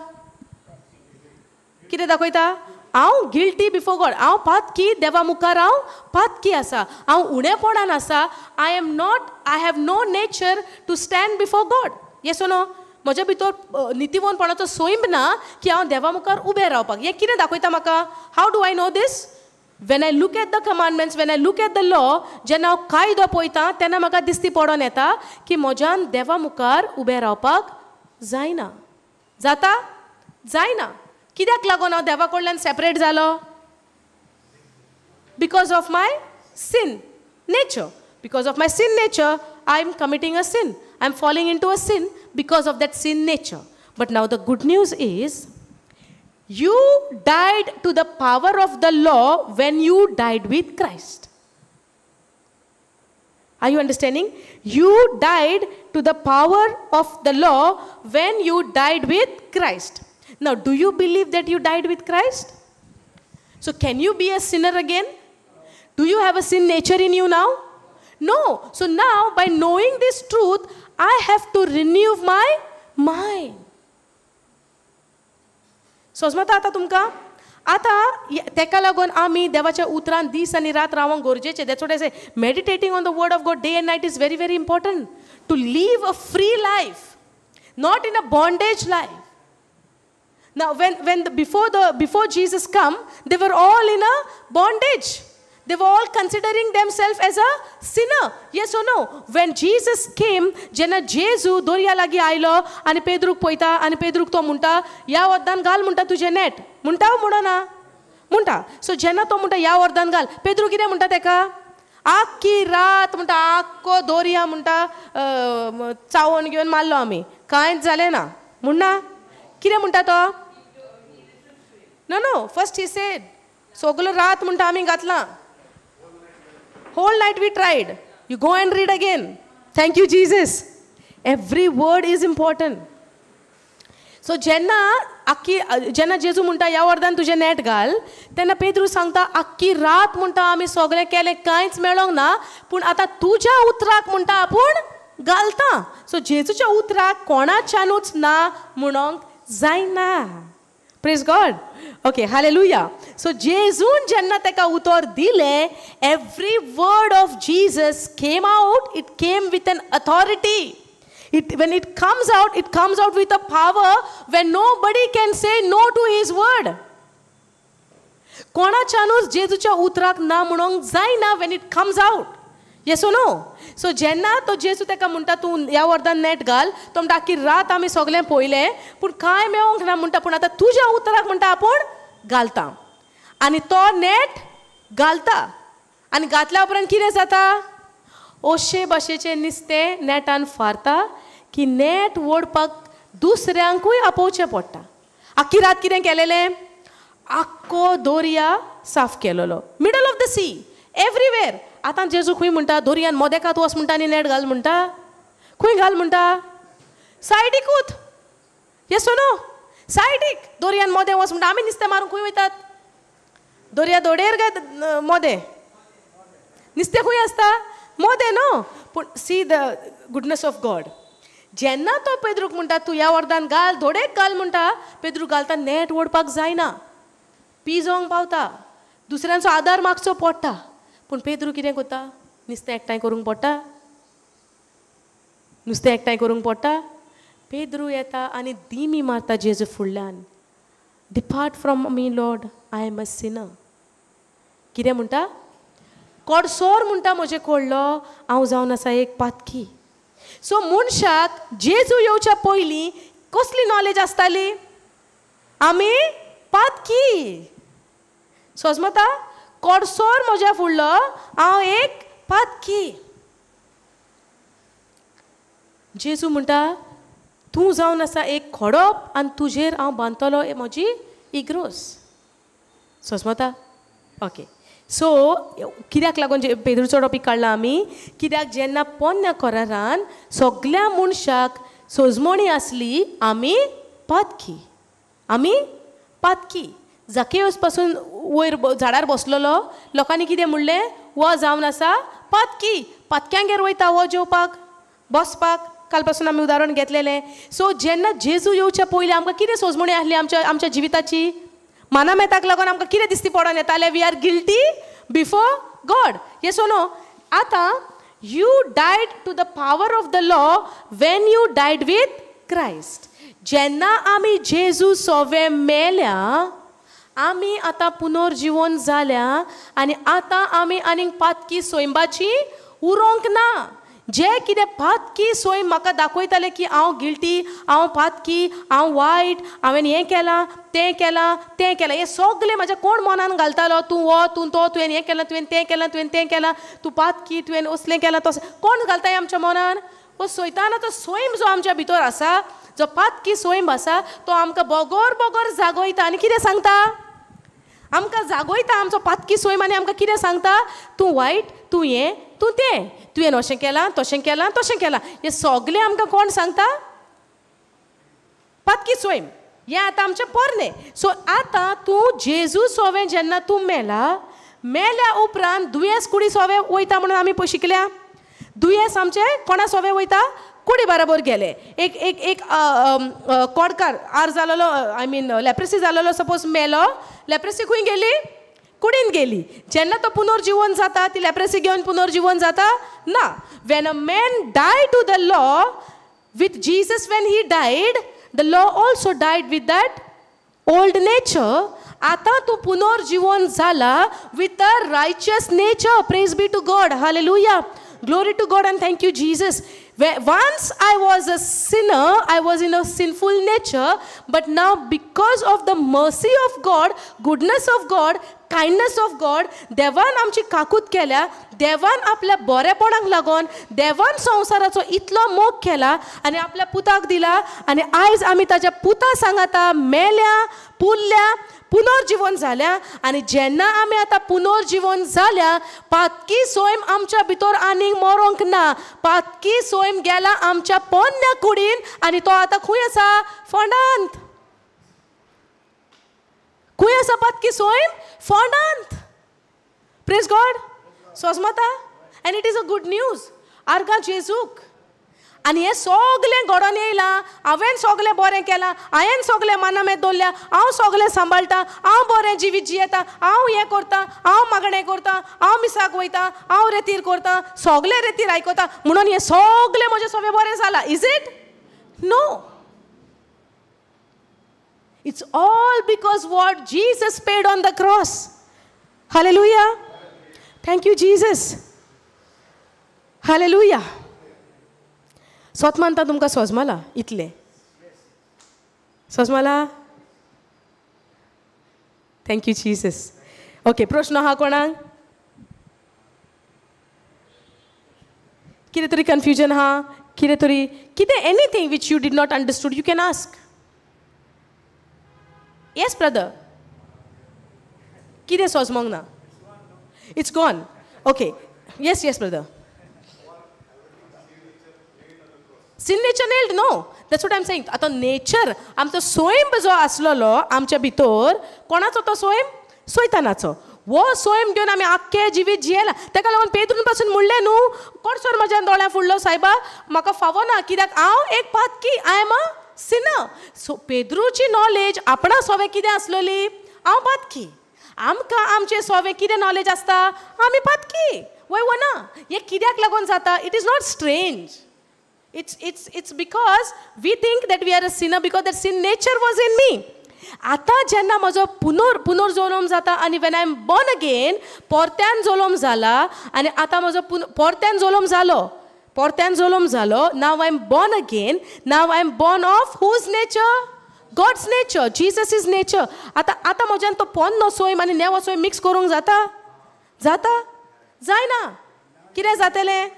कितें दाखयता? हांव गिल्टी बिफोर गॉड. हांव पातकी, देवा मुखार हांव पातकी आसा, हांव उणेपणान आसा. I am not, I have no nature to stand before God. Yes or no? म्हज्या भितर नितीवंतपणाचो सैम ना की हांव देवा मुखार उबें रावपाक. हें कितें दाखयता म्हाका? How do I know this? When I look at the commandments, when I look at the law, जेन्ना हांव कायदो पळयता तेन्ना म्हाका दिसती पडोन येता की म्हज्यान देवा मुखार उबें रावपाक जायना. जाता? जायना. कित्याक लागून हांव देवा कडल्यान सेपरेट जालो? Because of my sin nature. Because of my sin nature I am committing a sin. I am falling into a sin because of that sin nature. But now the good news is, you died to the power of the law when you died with Christ. Are you understanding? You died to the power of the law when you died with Christ. Now, do you believe that you died with Christ? So, can you be a sinner again? Do you have a sin nature in you now? No. So now, by knowing this truth, I have to renew my mind. सोजमता आतां तुमकां? आतां तेका लागून आमी देवाच्या उतरान दीस आनी रात रावंक गरजेचें. That's what I say. Meditating on the word of God day and night is very very important to live a free life, not in a bondage life. Now, when before Jesus come, they were all in a bondage. They were all considering themselves as a sinner. Yes or no? When Jesus came, जेन्ना जेजू दोरया लागीं आयलो आनी पेद्रूक पळयता आनी पेद्रूक तो म्हणटा, ह्या अर्दान घाल म्हणटा तुजें नेट. म्हणटा वो म्हणना? म्हणटा. सो जेन्ना तो म्हणटा ह्या अर्दान घाल, पेद्रू कितें म्हणटा तेका? आख्खी रात म्हणटा आख्खो दोरया म्हणटा चावोन घेवन मारलो आमी, कांयच जालें ना म्हणना. कितें म्हणटा तो? No no, first he said सगलो रात म्हणटा आमी घातलां, whole night we tried. You go and read again. Thank you Jesus. Every word is important. So जेन्ना आख्खी जेन्ना जेजू म्हणटा ह्या वर्दान तुजें नेट घाल, तेन्ना पेद्रू सांगता आख्खी रात म्हणटा आमी सगळें केलें, कांयच मेळोंक ना, पूण आतां तुज्या उतराक म्हणटा आपूण घालता. सो जेजूच्या उतराक कोणाच्यानूच ना म्हणोंक जायना. Praise God. Okay, hallelujah. So जेजून जेन्ना ताका उतर दिलें, every word of Jesus came out, it came with an authority. When it comes out, it comes out with a power when nobody can say no to his word. कोणाच्यानूच जेजूच्या उतराक ना म्हणूंक जायना when it comes out. Yes or no? So जेन्ना तो जेजू ताका म्हणटा तूं ह्या वर्दान नेट घाल, तो म्हणटा आख्खी रात आमी सगळें पळयलें पूण कांय मेळोंक ना म्हणटा, पूण आतां तुज्या उतराक म्हणटा आपूण घालता. आनी तो नेट घालता आनी घातल्या उपरांत कितें जाता? अशे भाशेचें नुस्तें नेटान फारता की नेट ओडपाक दुसऱ्यांकूय आपोवचें पडटा. आख्खी रात कितें केलेलें? आख्खो दोरया साफ केलेलो, middle of the sea, everywhere. आतां जेजू खंय म्हणटा दोरयान मोदेकात वच म्हणटा आनी नेट घाल म्हणटा? खंय घाल म्हणटा? सायडीकूच. येस नो? सायडीक दोरयान मोदें वच म्हणटा. आमी नुस्तें मारूंक खंय वयतात? दोरया दोडेर काय मोदें? नुस्तें खंय आसता? मोदें न्हू. पूण see the goodness of God. जेन्ना तो पेद्रूक म्हणटा तूं ह्या वर्दान घाल, धोडेक घाल म्हणटा, पेद्रू घालता, नेट ओडपाक जायना, पिजोंक पावता, दुसऱ्यांचो आदार मागचो पडटा. पूण पेद्रू कितें करता? नुस्तें एकठांय करूंक पडटा, नुस्तें एकठांय करूंक पडटा. पेद्रू येता आनी दिमी मारता जेजू फुडल्यान, depart from me Lord, I am a sinner. कितें म्हणटा? कोडसोर म्हणटा म्हजें कोडलो, हांव जावन आसा एक पातकी. सो मनशाक जेजू येवच्या पयलीं कसली नॉलेज आसताली? आमी पातकी. सोजमता? कोडसोर म्हज्या फुडलो, हांव एक पातकी. जेजू म्हणटा तूं जावन आसा एक खोडप आनी तुजेर हांव बांदतलो म्हजी इग्रोस. सोजमता? ओके. सो कित्याक लागून पेद्रूचो टॉपीक काडला आमी? कित्याक जेन्ना पोन्न्या करारान सगल्या मनशाक सोजमणी आसली आमी पातकी, आमी पातकी. जाकेवस पासून वयर झाडार बसलेलो, लोकांनी कितें म्हणलें? हो जावन आसा पातकी, पातक्यांगेर वयता हो जेवपाक बसपाक. काल पासून आमी उदाहरण घेतलेलें. सो जेन्ना जेजू येवच्या पयलीं आमकां कितें सोजमणी आसली आमच्या आमच्या जिविताची? मानामेताक लागून आमकां कितें दिसती पडोन येतालें? We are guilty before God. Yes or no? आतां you died to the power of the law when you died with Christ. जेन्ना आमी जेजू सोवे मेल्या, आमी आतां पुनर्जिवन जाल्या आनी आतां आमी आनीक पातकी सोयंबाची उरोंक ना. जे कितें पातकी सोय म्हाका दाखयताले की हांव गिल्टी, हांव पातकी, हांव वायट, हांवें हें केलां तें केलां तें केलां, हें सगळें म्हाज्या कोण मनान घालतालो? तूं हो, तूं तो, तुवें हें केलां, तुवें तें केलां, तुवें तें केलां, तूं पातकी, तुवें असलें केलां तसलें. कोण घालता हें आमच्या मनान? हो सोयताना तो स्वयं जो आमच्या भितर आसा, जो पातकी स्वयं आसा, तो आमकां बोगोर बोगोर जागोयता आनी कितें सांगता? आमकां जागोयता आमचो पातकी स्वयं आनी आमकां कितें सांगता? तूं वायट, तूं हें, तूं तें, तुवें अशें केलां, तशें केलां, तशें केलां. हें सगळें आमकां कोण सांगता? पातकी स्वयं. हें आतां आमचें पोरणें. सो आतां तूं जेजू सोवें जेन्ना तूं मेला, मेल्या उपरांत दुयेंस कुडी सोवे वयता म्हणून आमी पळय शिकल्या. दुयेंस आमचें कोणा सोवे वयता? कुडी बराबर गेले. एक एक एक कोडकार आर जालेलो, I mean leprosy जालेलो सपोज मेलो, लेप्रेसी खंय गेली? कुडीन गेली. जेन्ना तो पुनर्जिवन जाता, ती लेप्रेसी घेवन पुनर्जिवन जाता ना. When a man die to the law with Jesus, when he died, the law also died with that old nature. आतां तूं पुनर्जिवन जाला with a righteous nature. Praise be to God. Hallelujah. Glory to God and thank you Jesus. Once I was a sinner, I was in a sinful nature, but now because of the mercy of God, goodness of God, kindness of God, देवान आमची काकूत केल्या, देवान आपल्या बरेपणाक लागून देवान संवसाराचो इतलो मोग केला आनी आपल्या पुताक दिला आनी आयज आमी ताच्या पुता सांगाता मेल्या, पुरल्या, पुनर्जिवन जाल्या. आनी जेन्ना आमी आतां पुनर्जिवन जाल्या, पातकी सोयम आमच्या भितर आनीक मरोंक ना. पातकी सोयम गेला आमच्या पोन्न्या कुडीन आनी तो आतां खंय आसा? फोंडांत. खंय आसा पातकी सोयम? फोंडांत. प्रेज गॉड. सोजमता. And it is a good news. आर्गां जेजूक. आनी हें सगलें घडोवन येयलां, हांवें सगलें बरें केलां, हांवें सगलें मानामेत दवरल्या, हांव सगलें सांबाळटा, हांव बरें जिवीत जियेता, हांव हें करता, हांव मागणें करता, हांव मिसाक वयता, हांव रेतीर करता, सगलें रेतीर आयकता, म्हणून हें सगलें म्हजें सगळें बरें जालां. Is it? No. It's all because what Jesus paid on the cross. Hallelujah. Thank you Jesus. Hallelujah. सोत मानता तुमकां सोजमाला इतलें सोजमाला. Thank you Jesus. Okay, प्रश्न आहा कोणाक? कितें तरी कन्फ्युजन आहा, कितें तरी कितें, anything which you did not understood you can ask. Yes brother, कितें सोजमोंक ना? It's gone. Okay, yes yes brother. Sin nature nailed? No. That's what I'm saying. आतां नेचर आमचो स्वयं जो आसलेलो आमच्या भितर, कोणाचो तो स्वयं? सैतानाचो. हो स्वयं घेवन आमी आख्खें जिवीत जियेला. ताका लागून पेद्रून पासून म्हणलें न्हू, कोणसर म्हज्या दोळ्यां फुडलो सायबा, म्हाका फावो ना, कित्याक हांव एक पातकी, I am a sinner. So पेद्रूची knowledge आपणा सोवें कितें आसलेली? हांव पातकी. आमकां आमचें सोवें कितें नॉलेज आसता? आमी पातकी. वय वो ना? हें कित्याक लागून जाता? It is not strange. It's because we think that we are a sinner because that sin nature was in me. आतां जेन्ना म्हजो पुनर्जल्म जाता आनी when I am born again, परत्यान जल्म जाला आनी आतां म्हजो परत्यान जल्म जालो, परत्यान जल्म जालो, now I am born again, now I am born of whose nature? God's nature, Jesus is nature. आतां आतां म्हज्यान तो पोन्नो सोयम आनी नेवो सोयम मिक्स करूंक जाता? जाता? जायना. कितें जातलें?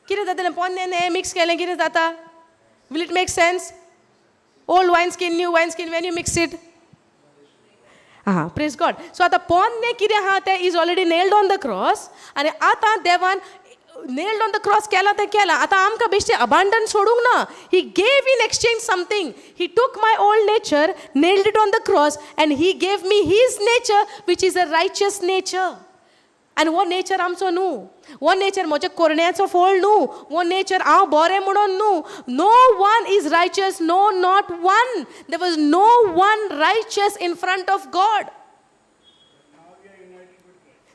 कितें जातलें? पोन्नें हें मिक्स केलें कितें जाता? Will it make sense? Old wine skin, new wine skin, when you mix it. आं, प्रेज गॉड. सो आतां पोन्नें कितें आहा तें is already nailed on the cross. आनी आतां देवान नेल्ड ऑन the cross केलां तें केलां. आतां आमकां बेश्टें अबांडन सोडूंक ना. He gave in exchange something. He took my old nature, nailed it on the cross, and he gave me his nature which is a righteous nature. आनी हो नेचर आमचो न्हू, हो नेचर म्हज्या कोरण्याचो फोळ न्हू, हो नेचर हांव बरें म्हणून न्हू. No one is righteous, no not one. There was no one righteous in front of God.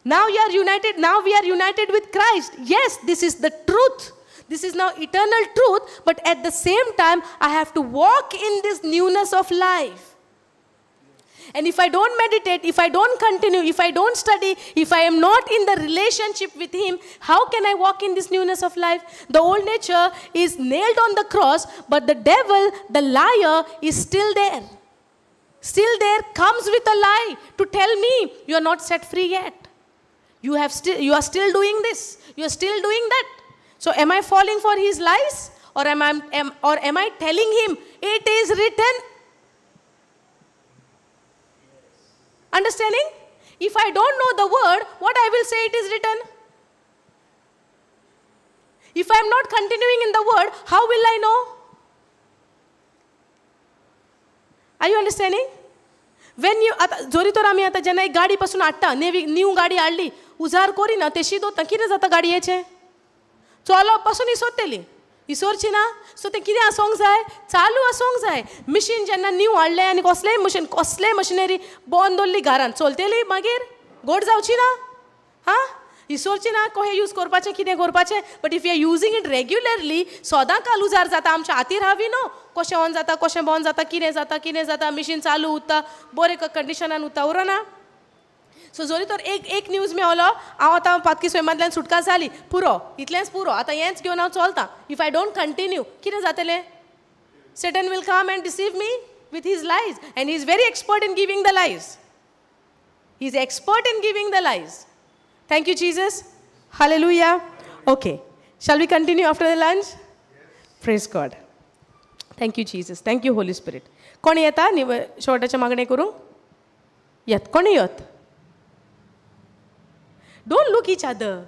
Now you are united, now we are united with Christ. Yes, this is the truth. This is now eternal truth, but at the same time, I have to walk in this newness of life. And if I don't meditate, if I don't continue, if I don't study, if I am not in the relationship with Him, how can I walk in this newness of life? The old nature is nailed on the cross, but the devil, the liar, is still there. Still there, comes with a lie to tell me, you are not set free yet. You are still doing this. You are still doing that. So am I falling for his lies? Or am I telling him, it is written? Understanding? If I don't know the word, what I will say, it is written? If I am not continuing in the word, how will I know? Are you understanding? When you, जोरी तर आमी आतां जेन्ना एक गाडी पासून हाडटा, नेवी न्यू गाडी हाडली, उजार करिना तेशी दवरता, कितें जाता गाडयेचें? चलोवप पासून इसोरतली, इसोरची ना. सो तें कितें आसूंक जाय? चालू आसूंक जाय. मिशीन जेन्ना न्यू हाडलें आनी कसलेंय मशीन, कसलेंय मशिनरी बंद दवरली घरान, चलतली मागीर गोड जावची ना, हां, इसोरची ना. कशें यूज करपाचें, कितें करपाचें. But if you are using it regularly, सदां काल उजार जाता. आमच्या हातीर हावी न्हू कशें ऑन जाता, कशें बंद जाता, कितें जाता, कितें जाता. मिशीन चालू उरता, बरें कंडिशनान उरता, उरना. सो जोरी तर एक एक न्यूज मेवलो, हांव आतां पातकी स्वयंमांतल्यान सुटका जाली, पुरो, इतलेंच पुरो, आतां हेंच घेवन हांव चलतां. If I don't continue, कितें जातलें? Satan will come and deceive me with his lies, and he is very expert in giving the lies. He is expert in giving the lies. Thank you Jesus. Hallelujah. Okay, shall we continue after the lunch? Praise God. Thank you Jesus. Thank you Holy Spirit. कोण येता शेवटाचें मागणें करूंक? येत कोण येत? Don't look each other.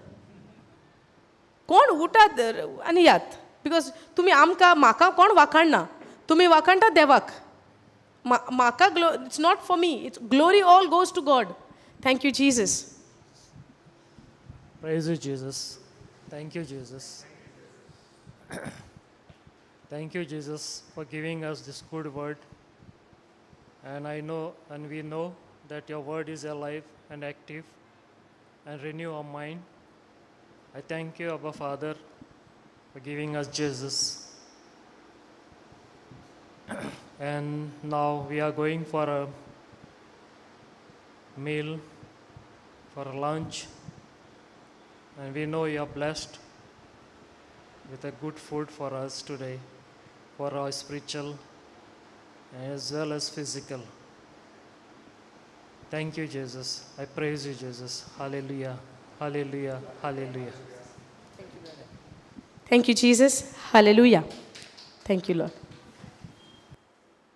कोण उठात आनी यात, because तुमी आमकां म्हाका कोण वाखाणना, तुमी वाखाणटा देवाक. म्हाका it's not for me, it's glory all goes to God. Thank you Jesus. Praise you Jesus. Thank you Jesus. Thank you Jesus for giving us this good word. And I know and we know that your word is alive and active and renew our mind. I thank you, Abba Father, for giving us Jesus. And now we are going for a meal, for a lunch, and we know you are blessed with a good food for us today, for our spiritual as well as physical. Thank you, Jesus. I praise you, Jesus. Hallelujah. Hallelujah. Hallelujah. Thank you, Jesus. Hallelujah. Thank you, Lord.